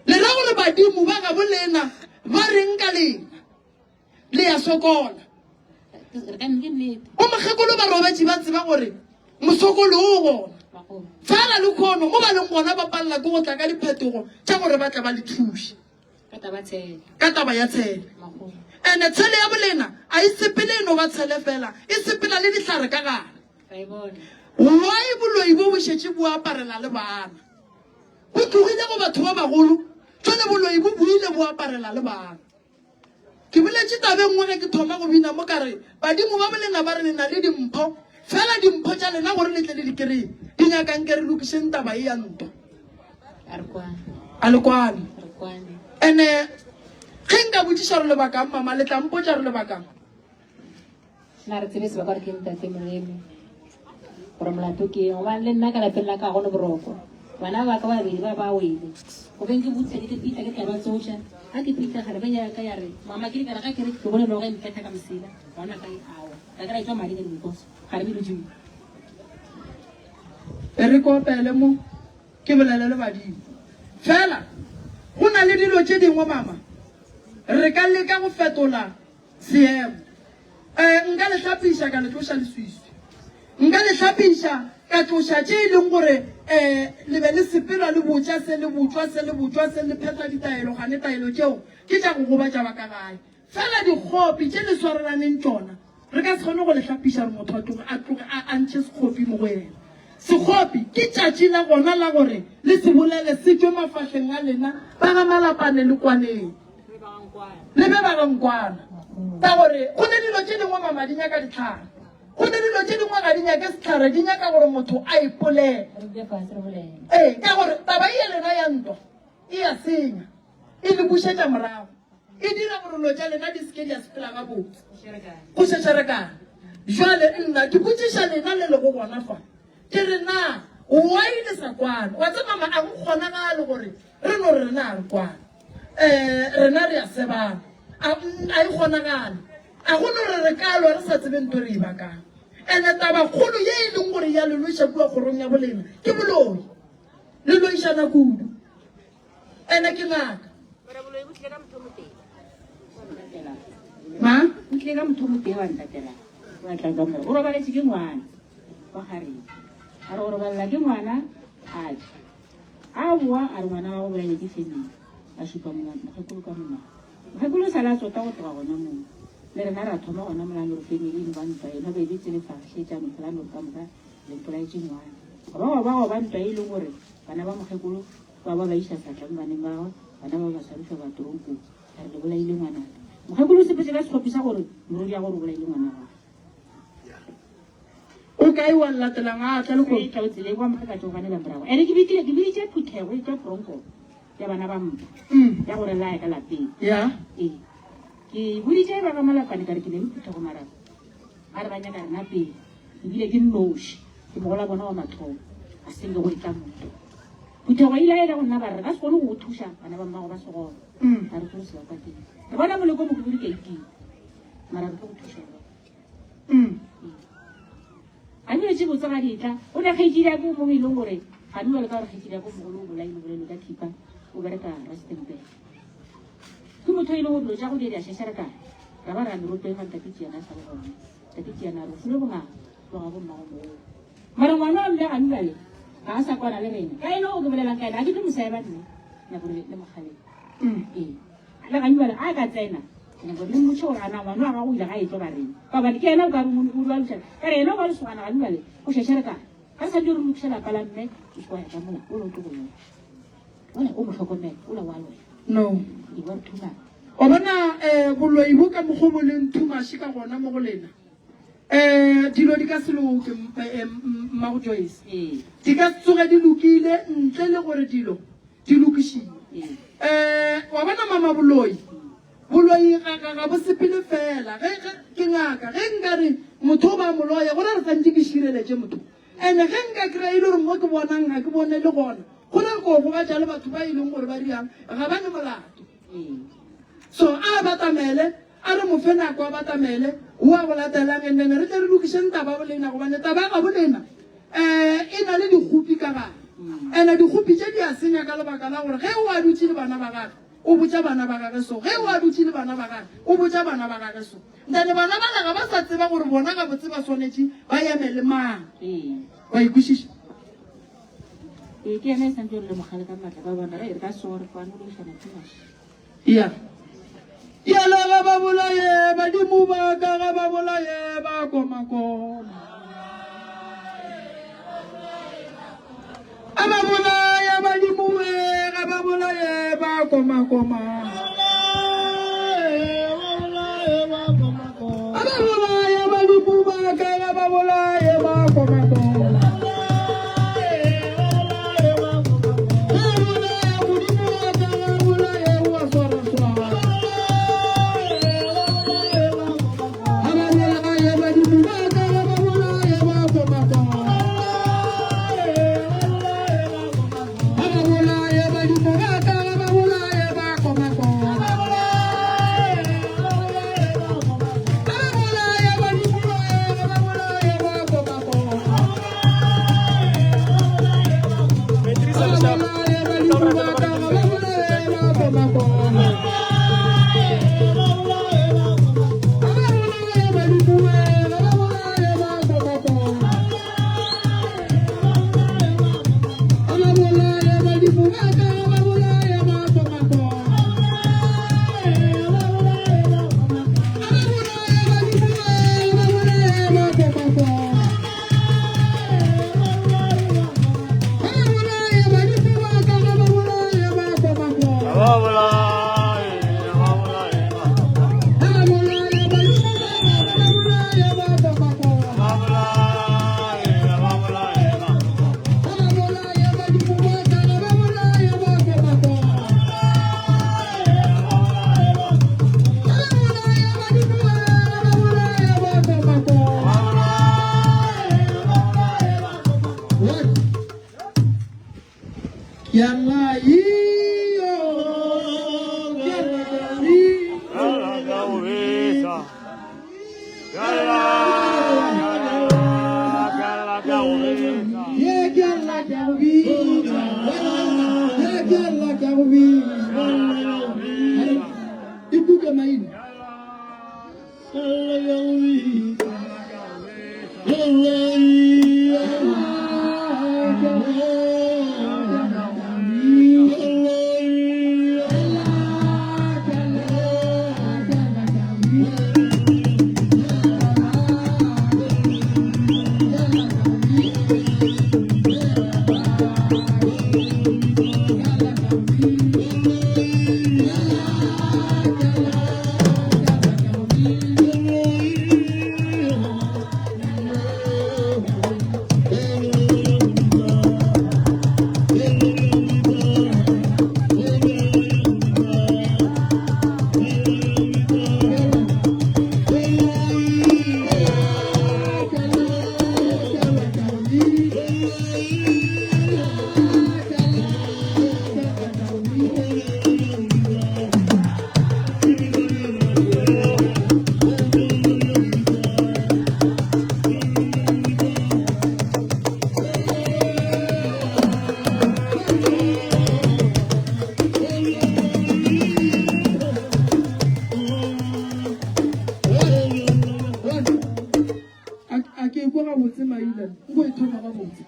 Le ra gore badimo ba gabo lena ba reng ka lena? Le ya sokola. Bo mokgekolo ba robetše ba tseba gore mosokolo o gona. Fela le khono mo ba leng gona ba palela ke go tla ka diphetogo tša gore ba tla ba le thuše. Ka taba ya tshele. Ene tshele ya bolena a e sepele e no ba tshele fela, e sepela le dihlare ka gare. Why boloi bo bo šetše bo aparela le bana? Bo tlogile go batho ba bagolo, jwale boloi bo boile bo aparela le bana. Ke boletše taba e nngwe ge ke thoma go bina mo ka re, Badimo ba bolena ba re le na le dimpho, fela dimpho tša lena gore le tle le di kry-e, di nyaka nke re lokišeng taba e ya ntwa. A le kwane? Ene ge nka botšiša gore lebakang mama, le tla mpotša gore lebakang. Nna re tsebe sebaka gore ke ntate Moremi gore molato ke eng gobane le nna ka lapeng la ka ga go ne boroko bana ba ka ba babedi ba ba wele go beng ke butla ke pitla ke tla ba tsoša ga ke pitla gare ba ya ka ya re mama ke dikara ga ke re ke bone noga e mpetha ka mosela gona ka e awa ka kry tswa madi ka dinko ga re be E re ke opele mo ke bolele le badimo fela go na le dilo tše dingwe mama re ka leka go fetola Seemo. Ee, nka le hlapiša ka le tloša leswiswi. Nka le hlapiša ka tloša tše e leng gore um le be le sepela le botša se, le botšwa se, le botšwa se, le phetha ditaelo, gane taelo tšeo ke tša go gobatša ba ka gae. Fela dikgopi tše le swarelaneng tšona, re ka se kgone go le hlapiša gore motho a tloge a tloge a a ntšhe sekgopi mo go yena. Sekgopi ke tšatši la gona la gore le se bolele se tšwe mafahleng a lena ba ga Malapane le kwaneng. Le be ba ga Nkwana. Ka gore go ne dilo tše dingwe mama di nyaka ditlhare. Go ne dilo tše dingwe ga di nyake setlhare di nyaka gore motho a ipolele. Ee, ka gore taba e ya lena ya ntwa e ya senya, e le bušetša morago, e dira gore dilo tša lena di se ke di a sepela gabotse. Go šešerekana. Jwale nna ke botšiša lena le lego gona fa, ke re na why le sa kwane? Wa tseba mama a go kgonagale gore Re no re rena a re kwane. Um rena re a sebana. A, a e kgonagale. A go no re re ka lwa re sa tsebe nto re e bakang. Ene tabakgolo ye e leng gore ya le lweša kua kgorong ya bolena ke boloi. Le loišana kudu. Ene ke ngaka. Ma? O tlile ka motho o motee wa ntatela. Wa tla ka mo. O robaletše ke ngwana. Wa gareng. A re o robalela ke ngwana a tšwa. A boa a re ngwana wa go bolaile ke family, a šupa mokgekolo ka monwana. Mokgekolo o sale a tsota go tloga gona moo. Le rena ra thoma gona mola no re family eno ba ntwa eno ba e betse lefahle tša no fela no re ka moka le mpolaetše ngwana. Gwa ba gwa ba gwa ba ntwa e leng gore bana ba mokgekolo ba ba ba iša seatla mo baneng ba gagwe, bana ba ba swarišwa ba toronkong. A re le bolaile ngwanaka. Mokgekolo o sepetše ka sekgopi sa gore morwedi ya gore o bolaile ngwana wa gagwe. O kae wa latelang a tla le go tla o tseleng wa motho ka tsoganela morago ene ke bitile ke biditše phuthego e tswa tronko ya bana ba mpa mm. ya gore la ya ka lapeng ya ee ke boditše ba ga malapane ka re ke ne le phuthego mara ba re ba nyaka rena pele ebile ke nnoši ke mogola bona wa mathomo a senge go etla motho phuthego ile a ela go nna ba re re ka se kgone go go thuša bana ba mmago ba segona mm. ga re tlo se ba kwa teng re bona moleko mohubedu ka itima mara re tlo go thuša Mm. A dilo tše botse ga di tla. O ne kgaetšedi ya ko mongwe e leng gore ga dula le ka gore kgaetšedi ya ko mogolo o bolaile bolaile ka thipa o bereka Rustenburg. Ke motho e leng gore dilo tša go di di a šešerekana. Ra ba ra meroteng ga ntate Tšiana a sa le gona. Ntate Tšiana a re o filwe bongaka tloga bo mmago mogolo. Mara ngwana wa mme ga dula le ga a sa kwana le rena. Ka ene o ke bolelang ka ena ga ke tlo mo saeba nna. Nyaka gore le mogaleng. Mm. Ee. Le ga dula a ka tsena Gore le mmotše gore a na ngwana wa gago o ile ga etlo bareng. Ka gobane ke yena o ka reng o lwaloša. Ka re yena o ba lesogana ga dula le o šešerekana. Ga re santše re lokiša lapa la mme o se wa ya ka mola o le o tlo go loya. Ola o mo hlokomele ola wa loya. No. E wa re thumana. Wa bona um boloi bo ka mokgwa bo leng thumaše ka gona mo go lena. Um dilo di ka se loke mmago Joyce. Ee. Di ka se tsoge di lokile ntle le gore dilo di lokišiwe. Ee. Um wa bona mama boloi. Boloi ga, ga, ga bo sepele fela. Ge, ge, ke ngaka. Ge nka re motho o ba mo loya, go ra re santše ke šireletše motho. And-e ge nka kry-a e le gore mo ke bonang ga ke bone le gona, go ra ko gobatša le batho ba e leng gore ba riang ga ba ne molato. So a batamele, a re mo fe nako a batamele, o a go latelang and then re tle re lokišeng taba ya bolena gobane taba ya gabo lena. um e na le dikgopi ka gare. Ene dikgopi tše di a senya ka lebaka la gore ge o a dutše le bana ba gage, o botša bana ba gage so. Ge o a dutše le bana ba gage, o botša bana ba gage so. Then bana bala ga ba sa tseba gore bona gabotse ba swanetše ba eme le mang. Wa e kwešiša? Ee, ke yena e santse re le mogale ka maatla ka bona re ka so re kwane go išana too much. Ya. Yala ga ba bolaye badimo ba ka ga ba bolaye ba koma koma. A ba bolaya badimo we ga ba bolaye ba koma koma. A ba bolaya badimo ba ka ga ba bolaye ba koma koma. Ga bolaya modimo wa ka ga bolaye wa swara swara. A ba bolaye badimo ba ka ga ba bolaye ba koma koma. A ba bolaye badimo ba ka ga ba bolaye ba koma koma. A ba bolaye badimo ga ba bolaye ba koma koma. A ba bolaye badimo ba ka ga ba bolaye ba koma koma. A ba bolaye badimo ga ba bolaye ba koma koma. A ba bolaye badimo ba ka ga ba bolaye ba koma koma. A ba bolaye badimo ga ba bolaye ba koma koma. A ba bolaye badimo ba ka ga ba bolaye ba koma koma. A ba bolaye badimo ba ka ga ba bolaye ba koma koma. A ba bolaye badimo ba ka ga ba bolaye ba koma koma. A ba bolaye badimo ba ga ba bolaye ba koma koma. What? Yalla iyo, yalla iyo. Ye ke alla ke a go bitša. Ye ke alla ke a go bitša. Ikutlwe maina. A ke kwa gabotse maina nko e thoma gabotse.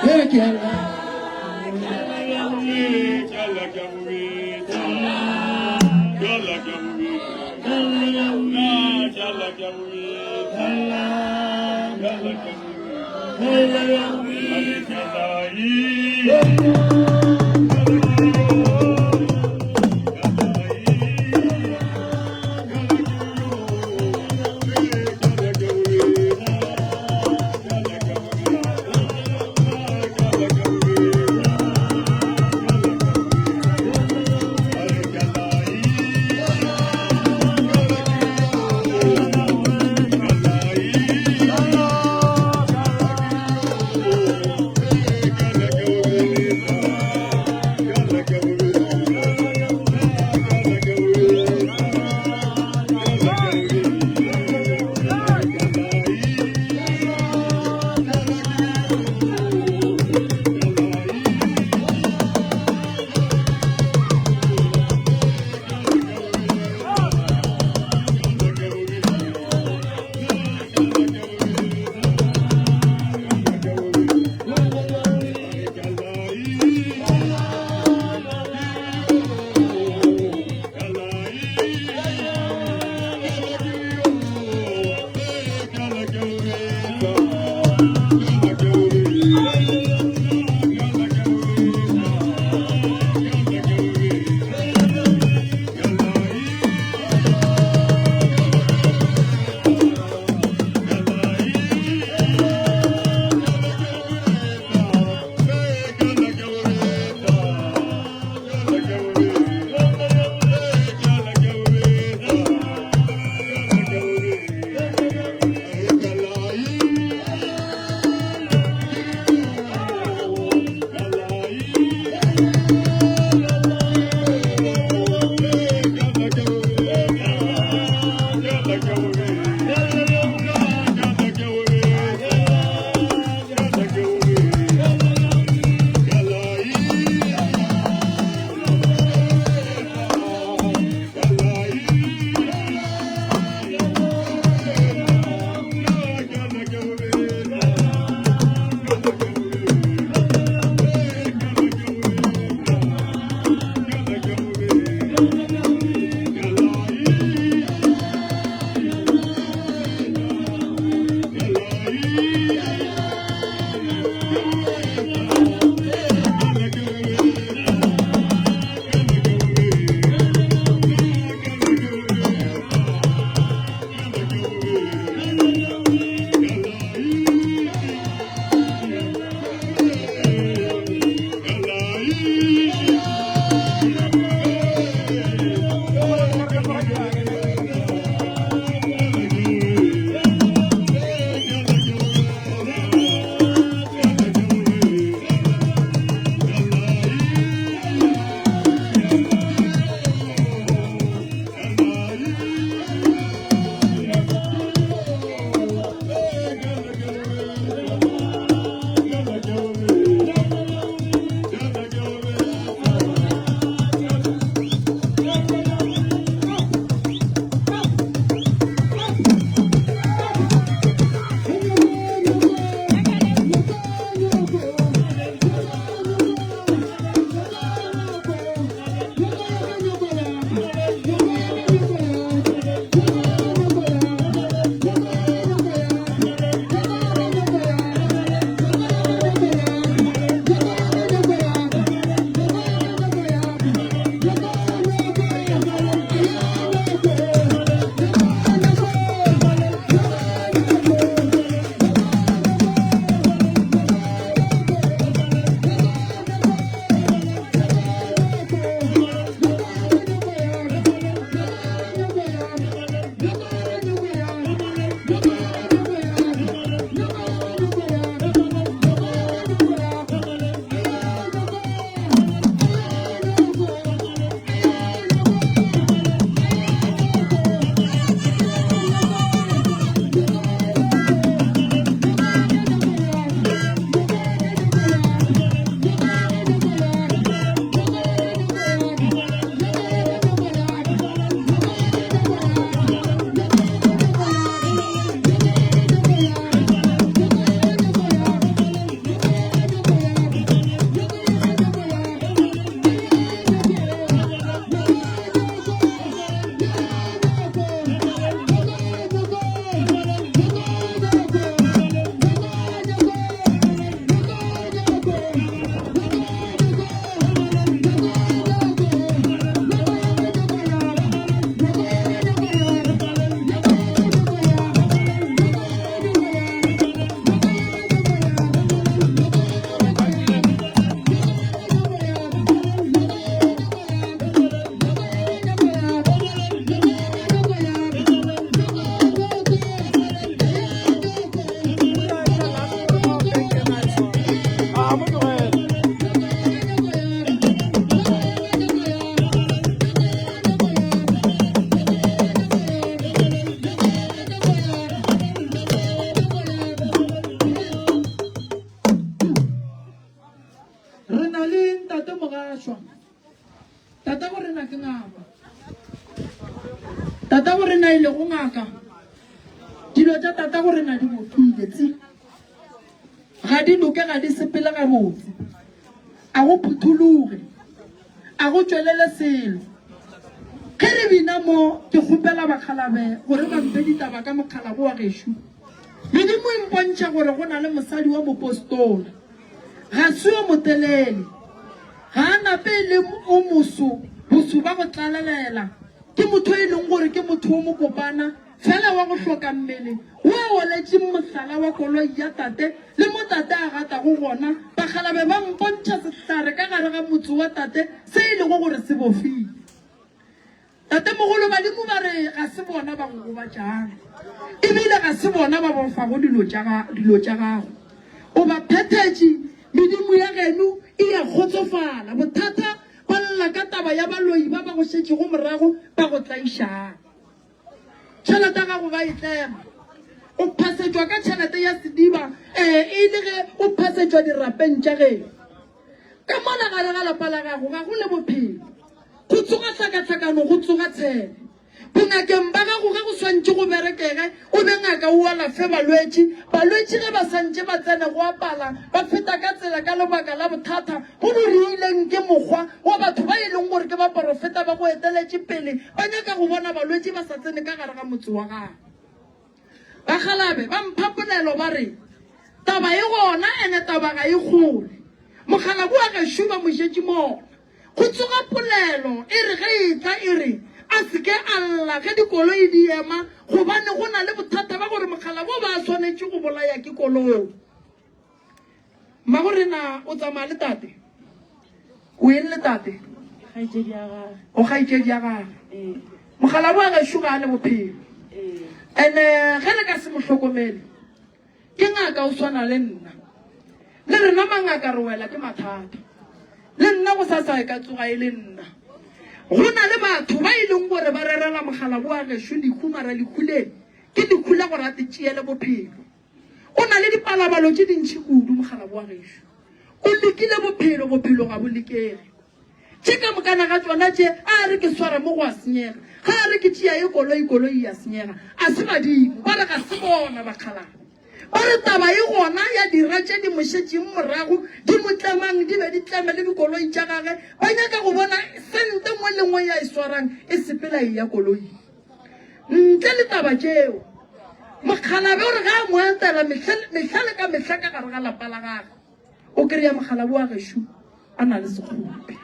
Ye ke alla. Tatago rena ke ngaka. Tatago rena e lego ngaka. Dilo tša tatago rena di bofile tsi. Ga di loke, ga di sepele gabotse. A go phuthologe. A go tšwelele selo. Ge re bina mo, ke kgopela bakgalabe gore ba mphe ditaba ka mokgalabo wa gešo. Medimo e mpontšha gore go na le mosadi wa mopostola. Ga se yo motelele. Ga a nape e le o moso, boso ba go tlalelela. Ke motho e leng gore ke motho o mokopana, fela wa go hloka mmele, wo a oletšeng mohlala wa koloi ya tate le mo tate a gatago gona. Bakgalabe ba mpontšha sehlare ka gare ga motse wa tate se e lego gore se bofile. Tatemogolo, badimo ba re ga se bona ba go gobatšang, e bile ga se bona ba bofago dilo tša dilo tša gago. O ba phethetše, medimo ya geno e a kgotsofala. Bothata ba lla ka taba ya baloi ba ba go šetšego morago ba go tlaišang. Tšhelete ya gago ba e tlema. O phasetšwa ka tšhelete ya sediba, ee, e le ge o phasetšwa dirapeng tša geno. Ka mola gare ga lapa la gago ga go le bophelo. Go tsoga hlakahlakano, go tsoga tshele. Bongakeng ba gago ge go swantše go berekege, o be ngaka o alafe balwetši. Balwetši ge ba santše ba tsene go apala, ba feta ka tsela ka lebaka la bothata bo bo riileng ke mokgwa wa batho ba e leng gore ke baporofeta ba go eteletše pele, ba nyaka go bona balwetši ba sa tsene ka gare ga motse wa gago. Bakgalabe ba mpha polelo ba re, Taba e gona ene taba ga e kgole. Mokgalabo wa gešo ba mo šetše mona. Go tsoga polelo e re ge e etla e re a se ke a lla ge dikoloi di ema gobane go na le bothata ba gore mokgalabo ba swanetše go bolaya ke koloi. Mmagorena o tsamaya le tate? O eng le tate? Kgaetšedi ya gage. O kgaetšedi ya gage. Ee. Mokgalabo wa gešo ga a ne bophelo. Ee. Ene ge le ka se mo hlokomele, ke ngaka o swana le nna. Le rena mangaka re wela ke mathata. Le nna go sasa e ka tsoga e le nna. Go na le batho ba e leng gore ba rerela mokgalabo wa gešo lehu mara lehu le ke lehu la gore a te tšeele bophelo. O na le dipalabalo tše dintši kudu, mokgalabo wa gešo. O lekile bophelo, bophelo ga bo lekege. Tše ka mokana ga tšona tše, a re ke swara mo go a senyega. Ga a re ke tšea ye koloi, koloi ya senyega. A se badimo, ba re ga se bona bakgalabo. Ba re taba e gona ya dira tše di mo šetšeng morago, di mo tlemang, di be di tleme le dikoloi tša gage. Ba nyaka go bona sente nngwe le nngwe ya e swarang e sepela e ya koloing. Ntle le taba tšeo, mokgalabje o re ge a mo etela mehla le ka mehla ka gare ga lapa la gagwe, o kry-a mokgalabje wa gešo a na le sekgopi.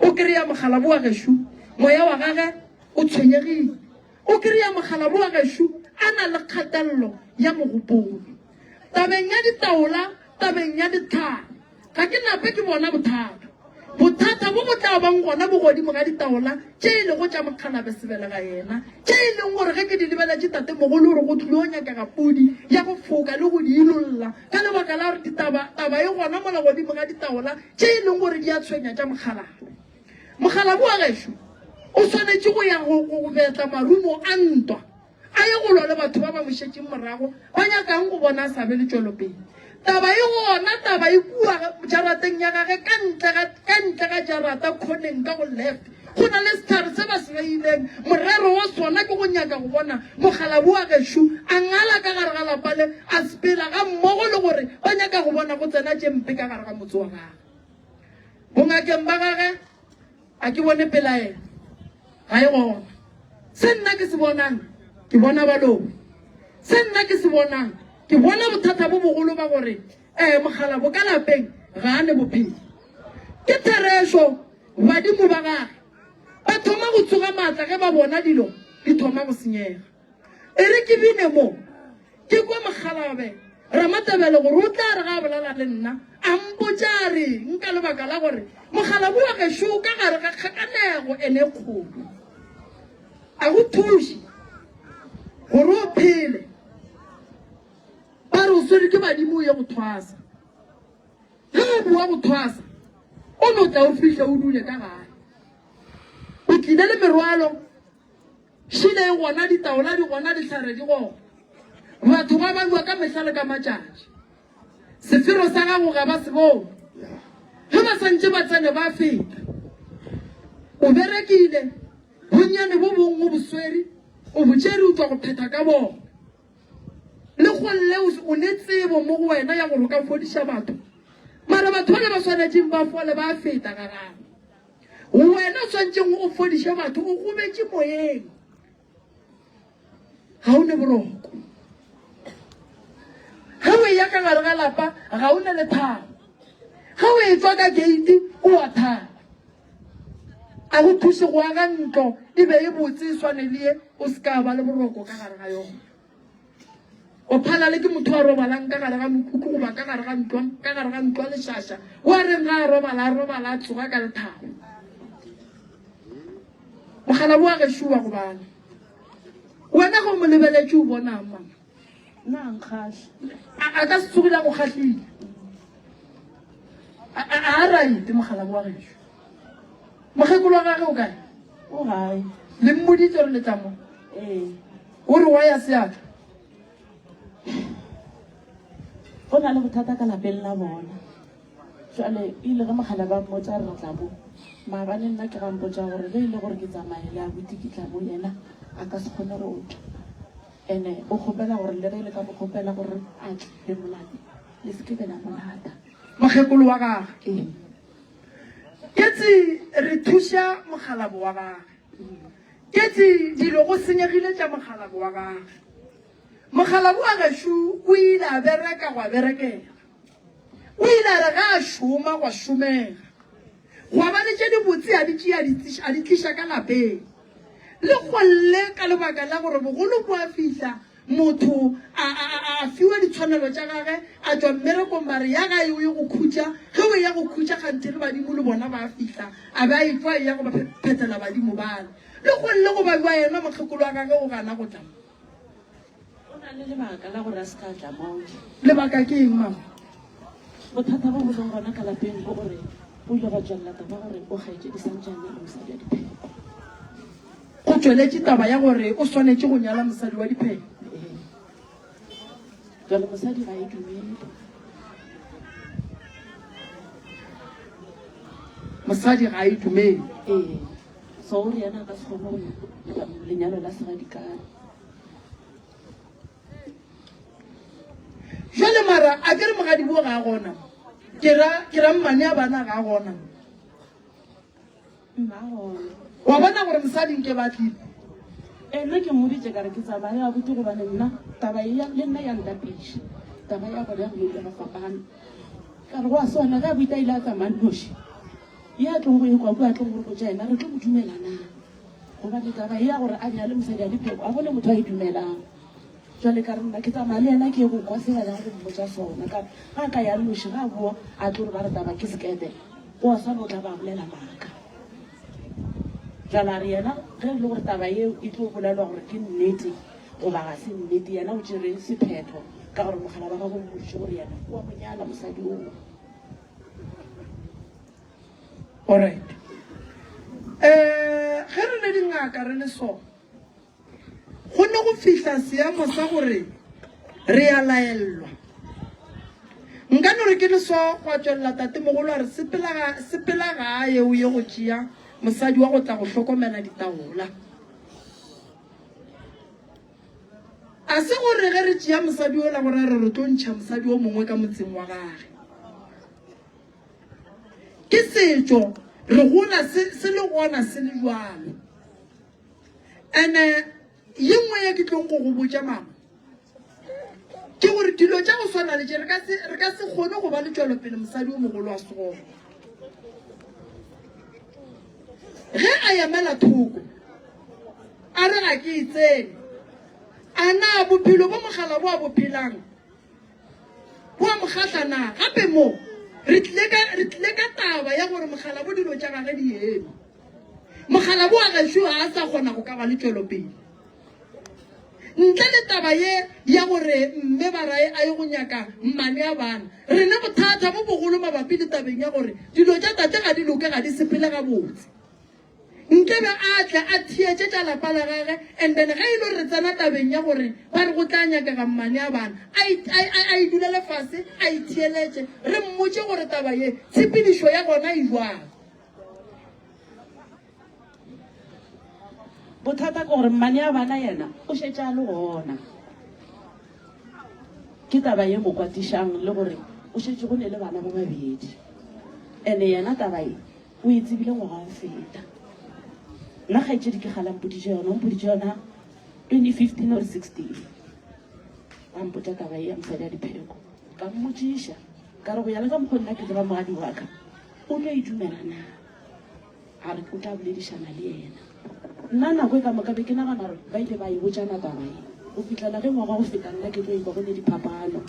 O kry-a mokgalabje wa gešo moya wa gage o tshwenyegile. O kry-a mokgalabje wa gešo a na le kgatelelo ya mogopolo. Tabeng ya ditaola, tabeng ya ditlhare, Ga ke nape ke bona bothata. Bothata bo bo tla bang gona bo godimo ga ditaola tše e lego tša mokgalabe sebelega yena, tše e leng gore ge ke di lebeletše tatemogolo o re go tlilo nyakega pudi ya go foka le go di ilolla ka lebaka la gore ditaba taba e gona mola godimo ga ditaola tše e leng gore di a tshwenya tša mokgalabe. Mokgalabe wa gešo o swanetše go ya go go betla marumo a ntwa. A ye go lwa le batho ba ba mo šetšeng morago, ba nyakang go bona a sa be le tšwelopele. Taba e gona, taba e kua jarateng ya gage, ka ntle ga, ka ntle ga jarata, khoneng ka go left, go na le sehlare se ba se beileng. Morero wa sona ke go nyaka go bona mokgalabje wa gešo a ngala ka gare ga lapa le, a sepela gammogo le gore ba nyaka go bona go tsena tše mpe ka gare ga motse wa gagwe. Bongakeng ba gage, A ke bone pelaelo, ga e gona. Se nna ke se bonang, ke bona baloi. Se nna ke se bonang, ke bona bothata bo bogolo ba gore ee mokgalabo ka lapeng ga a ne bophelo. Ke therešo, badimo ba gage ba thoma go tsoga maatla ge ba bona dilo di thoma go senyega. E re ke bine mo, ke kwe mokgalabe Ramatebele gore o tla re ga a bolela le nna a mpotša a reng ka lebaka la gore mokgalabo wa gešo o ka gare ga kgakanego ene e kgolo. A go thuše gore o phele. Ba re o swerwe ke badimo o ye go thwasa. Ge o boa go thwasa o no tla o fihle o dule ka gae. O tlile le merwalo. Šile e gona, ditaola di gona, dihlare di gona. Batho ba balwa ka mehla le ka matšatši. Sefero sa gago ga ba se bone. Ge ba santše ba tsene ba feta. O berekile, bonnyane bo bongwe o bo swere, o bo tšere o tšwa go phetha ka bona. Le golle o ne tsebo mo go wena ya gore o ka fodiša batho. Mara batho bale ba swanetšeng ba fole ba feta ga gago. Wena o swanetšeng o fodiše batho o gobetše moyeng. Ga o ne boroko. Ge o eya ka gare ga lapa ga o ne lethabo. Ge o etšwa ka gate o a thaba. A go thuše go aga ntlo e be e botse e swane le ye o se ka ba le boroko ka gare ga yona. O phala le ke motho a robalang ka gare ga mokhukhu goba ka gare ga ntlo ka gare ga ntlo lešaša. O a reng ga a robala a robala a tsoga ka lethabo. Mokgalabo wa gešo wa gobala. Wena ge o mo lebeletše o bonang mama? Nna a nkgahla. A ka se tsogile a go kgahlile. A a right mokgalabo wa gešo. Mokgekolo wa gage o kae? O gae. Le mmoditse gore le tla mo? Ee. O re wa ya seatla? Go na le bothata ka lapeng la bona. Jwale e ile ge mogala ba mmotša re tla bo. Maabane nna ke ga mpotša gore ge e le gore ke tsamaye le abuti ke tla bo yena a ka se kgone go tla. Ene o kgopela gore le ge le ka mo kgopela gore a tle le mo late le se ke be la mo lata. Mokgekolo wa gage. Ee. Ketsi re thuša mokgalabo wa gage. Ketsi dilo go senyegile tša mokgalabo wa gage. Mokgalabo wa gešo o ile a bereka gwa berekega. O ile a re ge a šoma gwa šomega, gwa ba le tše dibotse a di tšea a di tliša ka lapeng. Le golle ka lebaka la gore bogolo bo a fihla, motho a, a, a, a fiwa ditshwanelo tša gage, a tšwa mmerekong ba re ya gae o ye go khutša, ge o eya go khutša kganthe le badimo le bona ba a fihla, a be a etšwa a eya go ba phethela badimo bale. Le golle go ba bja yena mokgekolo wa gage o gana go tla mo. O na le lebaka la gore a se ka tla mo. Lebaka ke eng, mama? Bothata bo bo leng gona ka lapeng ke gore go ile gwa tšwelela taba gore o kgaetšedi santše a nyala mosadi wa dipheko. Go tšweletše taba ya gore o swanetše go nyala mosadi wa dipheko. Ee. Jwale mosadi ga e dumele. Mosadi ga e dumele. Ee. So o re yena a ka se kgone go lenyalo la segadikane. Jwale mara a ke re mogadibo ga a gona. Ke ra ke ra mmane a bana ga a gona. Mma gona. Wa bona gore mosadi nke ba tlile. Ee, nna ke mmoditše ka re ke tsamaye abuti gobane nna taba e ya le nna ya ntapiša. Taba ya bona ya go ile ba fapana. Ka re go a swana ge abuti a ile a tsamaya nnoši. Ye a tlong go e kwa kua a tlong go re botša yena re tlo mo dumela na? Gobane taba ye ya gore a nyale mosadi a dipheko a gone motho a e dumelang. Jwale ka re nna ke tsamaya le yena ke ye go kwa se ba yang go mmotša sona. Ka re ga a ka ya nnoši ge a boa a tlo re ba re taba ke sekete go a swana o tla ba a bolela maaka. Jwale a re yena ge e le gore taba yeo e tlo bolelwa gore ke nnete goba ga se nnete yena o tšere sephetho ka gore mogala wa gagwe o mmoditše gore yena o a mo nyala mosadi oo. Alright. Eh, ge re le dingaka re le so, go ne go fihla seemo sa gore re a laellwa. Nka no re ke le so gwa tšwelela tatemogolo a re sepela ga sepela gae o ye go tšea mosadi wa go tla go hlokomela ditaola. A se gore ge re tšea mosadi ola gore re re tlo ntšha mosadi o mongwe ka motseng wa gage. Ke setšo, re gola se, se le gona se le jwalo. Ene ye nngwe ye ke tlong go go botša mama, ke gore dilo tša go swana le tše re ka se, re ka se kgone go ba le tšwelopele mosadi o mogolo wa segolo. Ge a emela thoko, a re ga ke e tsene, a na bophelo bo mogala bo a bo phelang Go a mo kgahla na? Gape mo, re tlile ka, re tlile ka taba ya gore mokgalabo dilo tša gage di eme. Mokgalabo wa gešo ga a sa kgona go ka ba le tšwelopele. Ntle le taba ye ya gore mme ba rae a ye go nyaka mmane a bana, re ne bothata bo bogolo mabapi le tabeng ya gore dilo tša tate ga di loke, ga di sepele gabotse. Nke be a tle a theetše tša lapa la gage and then ge e le gore re tsena tabeng ya gore ba re go tla nyakega mmane a bana, a a e dulele fase a e theeletše re mmotše gore taba ye tshepedišo ya gona e jwang. Bothata ke gore mmane ya bana yena o šetše a le gona. Ke taba ye mo kwatišang le gore o šetše go ne le bana ba babedi. Ene yena taba ye o e tsebile ngwaga wa go feta. Nna kgaetšedi ke kgale a mpoditše yona, o mpoditše yona 2015 or 16. A mpotša taba ye ya mosadi ya dipheko. Ka mmotšiša ka re go ya le ka mokgwa nna ke tseba mogadi wa ka o tlo e dumela na? A re o tla boledišana le yena. Nna nako e ka moka be ke nagana gore ba ile ba e botšana taba ye go fihlela ge ngwaga go feta nna ke tlo ikwa go ne diphapano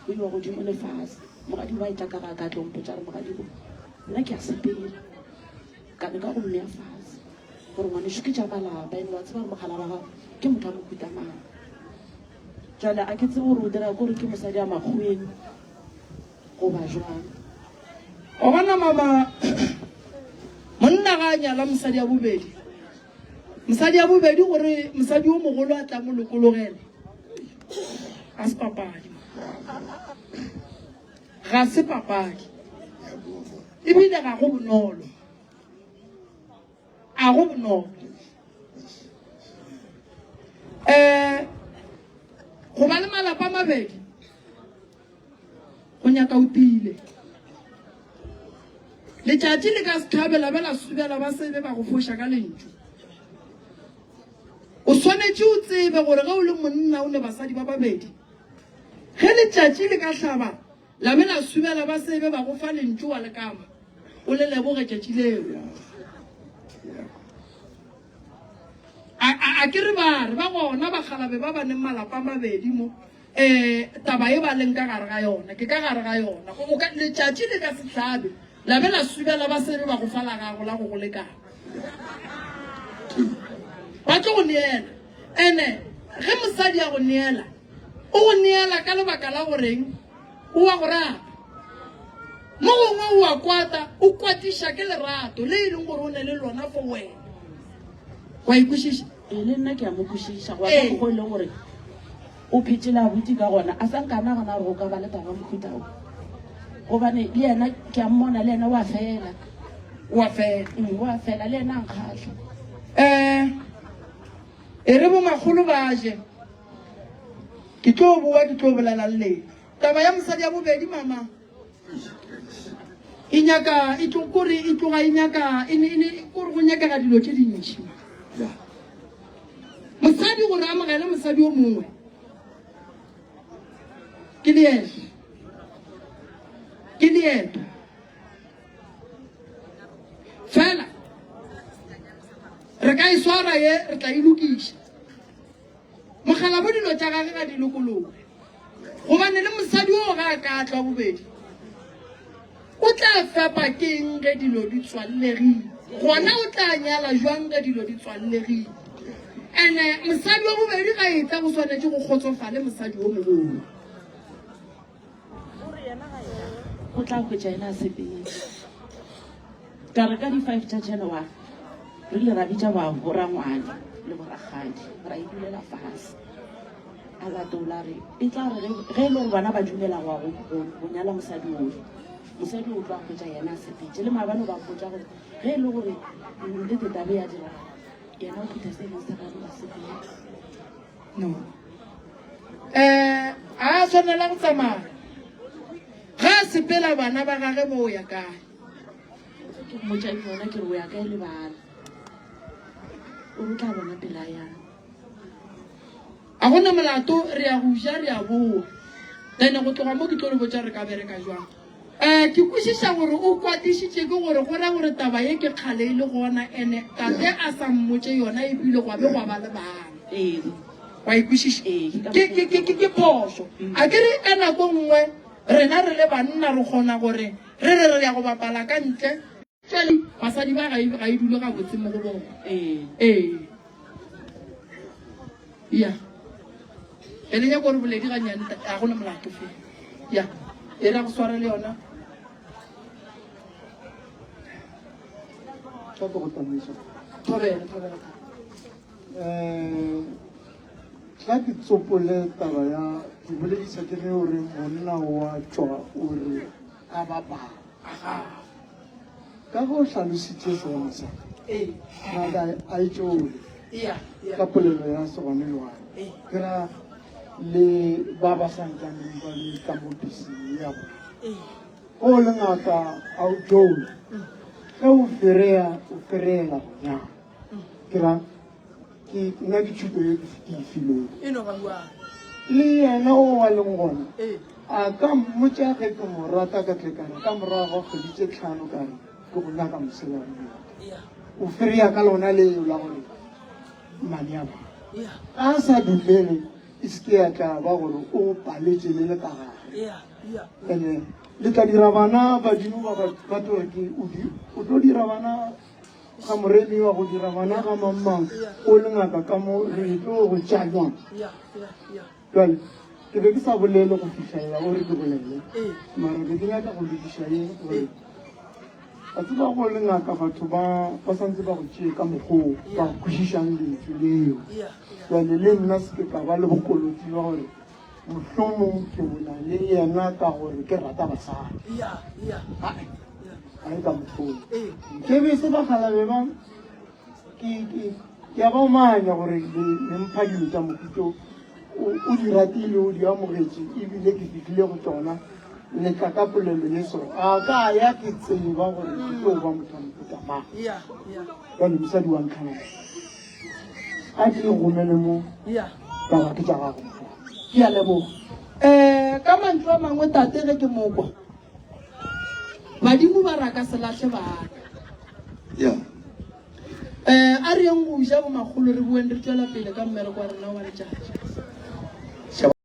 go iwa godimo le fase. Mogadibo a etla ka ga ka tlo mpotša re mogadibo nna ke a sepela. Ka leka go mmea fase gore ngwanešu ke tša malapa ene wa tseba gore mogala wa gago ke motho wa mohuta mang. Jwale a ke tsebe gore o dira kore ke mosadi a makgoweng goba jwang. Wa bona mama, monna ga a nyala mosadi ya bobedi, mosadi ya bobedi gore mosadi o mogolo a tla mo lokologela, ga se papadi, ga se papadi, ebile ga go bonolo, a go bonolo. Um go ba le malapa a mabedi go nyaka o tiile. Letšatši le ka se thabe la be la subela ba sebe ba go foša ka lentšu. O swanetše o tsebe gore ge o le monna o ne basadi ba babedi, ge letšatši le ka hlaba la be la subela ba sebe ba go fa lentšu wa lekama, o le leboge tšatši leo. A ke re ba re ba gona bakgalabe ba ba neng malapa a mabedi mo um taba e ba leng ka gare ga yona ke ka gare ga yona o ka letšatši le ka se hlabe la be la subela ba sebe ba go fa la gago la go go lekana ba tlo go neela ene ge mosadi a go neela o go neela ka lebaka la goreng O a go rata. Mo gongwe o a kwata, o kwatiša ke lerato le e leng gore o ne le lona for wena. Wa e kwešiša? Ee, le nna ke a mo kwešiša go ya ka mokgwa o e leng gore o phetše le abuti ka gona. A sa nka nagana gore go ka ba le taba ya mohuta wo. Gobane le yena ke a mmona, le yena o a fela. O a fela. O a fela, le yena a nkgahla. Um e re bomakgolo ba je. Ke tlo boa ke tlo bolela le lena. Taba ya mosadi ya bobedi mama e nyaka e tlo kore e tloga e nyaka e ne e kore go nyakega dilo tše dintši. Mosadi gore amogele mosadi o mongwe ke leeto, ke leeto fela re ka e swara ye re tla e lokiša. Mokgalabo dilo tša gage ga di lokologe, gobane le mosadi oo ga a ka a tla bobedi, o tla fepa keng ge dilo di tswallegile? Gona o tla nyala jwang ge dilo di tswallegile? Ene mosadi wa bobedi ga e tla go swanetše go kgotsofale mosadi o mogolo. O re yena ga yena o tla hwetša yena a sepetše. Ka re ka di-five tša January re ile ra bitša ba borangwane le borakgadi ra e dulela fase. A latola re e tla re ge e le gore bana ba dumela go go nyala mosadi oyo, mosadi o tla hwetša yena a sepetše. Le maabane ba mpotša gore ge e le gore nnete tabe ya diragala yena o phutha se leng sa gagwe a sepela. No. Eh, a tshwanela go tsamaya. Ga a sepela bana ba gage bo ya kae? Ke mmotša yona ke re o ya kae le bana. O re o tla bona pela yang. A gona molato re ya go ja re ya boa. Then go tloga mo ke tlo le botša re ka bereka jwang. Um ke kwešiša gore o kwatišitše ke gore go ra gore taba ye ke kgale e le gona ene tate a sa mmotše yona ebile gwa be gwa ba le bana. Ee. Wa e kwešiša? Ee, ke ka Ke ke ke ke ke phošo. A ke re ka nako nngwe rena re le banna re kgona gore re re re ya go bapala ka ntle. Jwale basadi ba ga e ga e dule gabotse mo go bona. Ee. Ee. Ya. E le nyaka gore boledi ga nyane ga gona molato fela. Ya. E ra go swara le yona. Tla go tsamaiša. Thobela, thobela. Eh, tla ke tsopole taba ya ke bolediša ke ge o re monna wa tšwa o re a bapala. Ka ge o hlalositše seemo sa Ee. ngaka a e tšole. Ka polelo ya segwanelwane ke ra le ba ba sa ntsaneng ba le ka mo pising ya bona. O le ngaka a o jola ge o fereya o fereyela go nyala. Ke ra ke nna ke tšhuto ye ke e filwego. Le yena o a leng gona a ka mmotša ge ke mo rata ka tle ka re ka morago ga kgwedi tše tlhano ka re ke go nyaka moselane o fereya ka lona leo la gore mane a ba a sa dumele e se ke ya tla ba gore o paletše le le ka gare ene le tla dira bana badimo ba ba tlo re ke o tlo dira bana ga moremi wa go dira bana ga mangmang o le ngaka ka mo re tlo go tša jwang jale ke be ke sa bolele go fitlhelela o re ke bolele mara be ke nyaka go lokiša ye gore a tseba go le ngaka batho ba ba santse ba go tšee ka mokgoo ba kwešišang lentšu leo jale le nna se ke ka ba le bokolotsi ba gore mohlomong ke bola le yena ka gore ke rata basadi ga e ka mokgoo ke be se bagalabe ba ke a ba omanya gore le mpha dilo tša mohuto o di ratile o di amogetše ebile ke fihlile go tšona le tla ka polelo ye so a ka ya ke tseba gore ke tlo ba motho wa mohuta mang jale mosadi wa ntlhanana a ke gomele mo taba ke tša gago ke a leboga um ka mantšu a mangwe tate ge ke mokwa badimo ba raka selatlhe bana yeah um a re yeng go ja bomakgolo re boeng re tswela pele ka mmereko wa rena wa letšatši.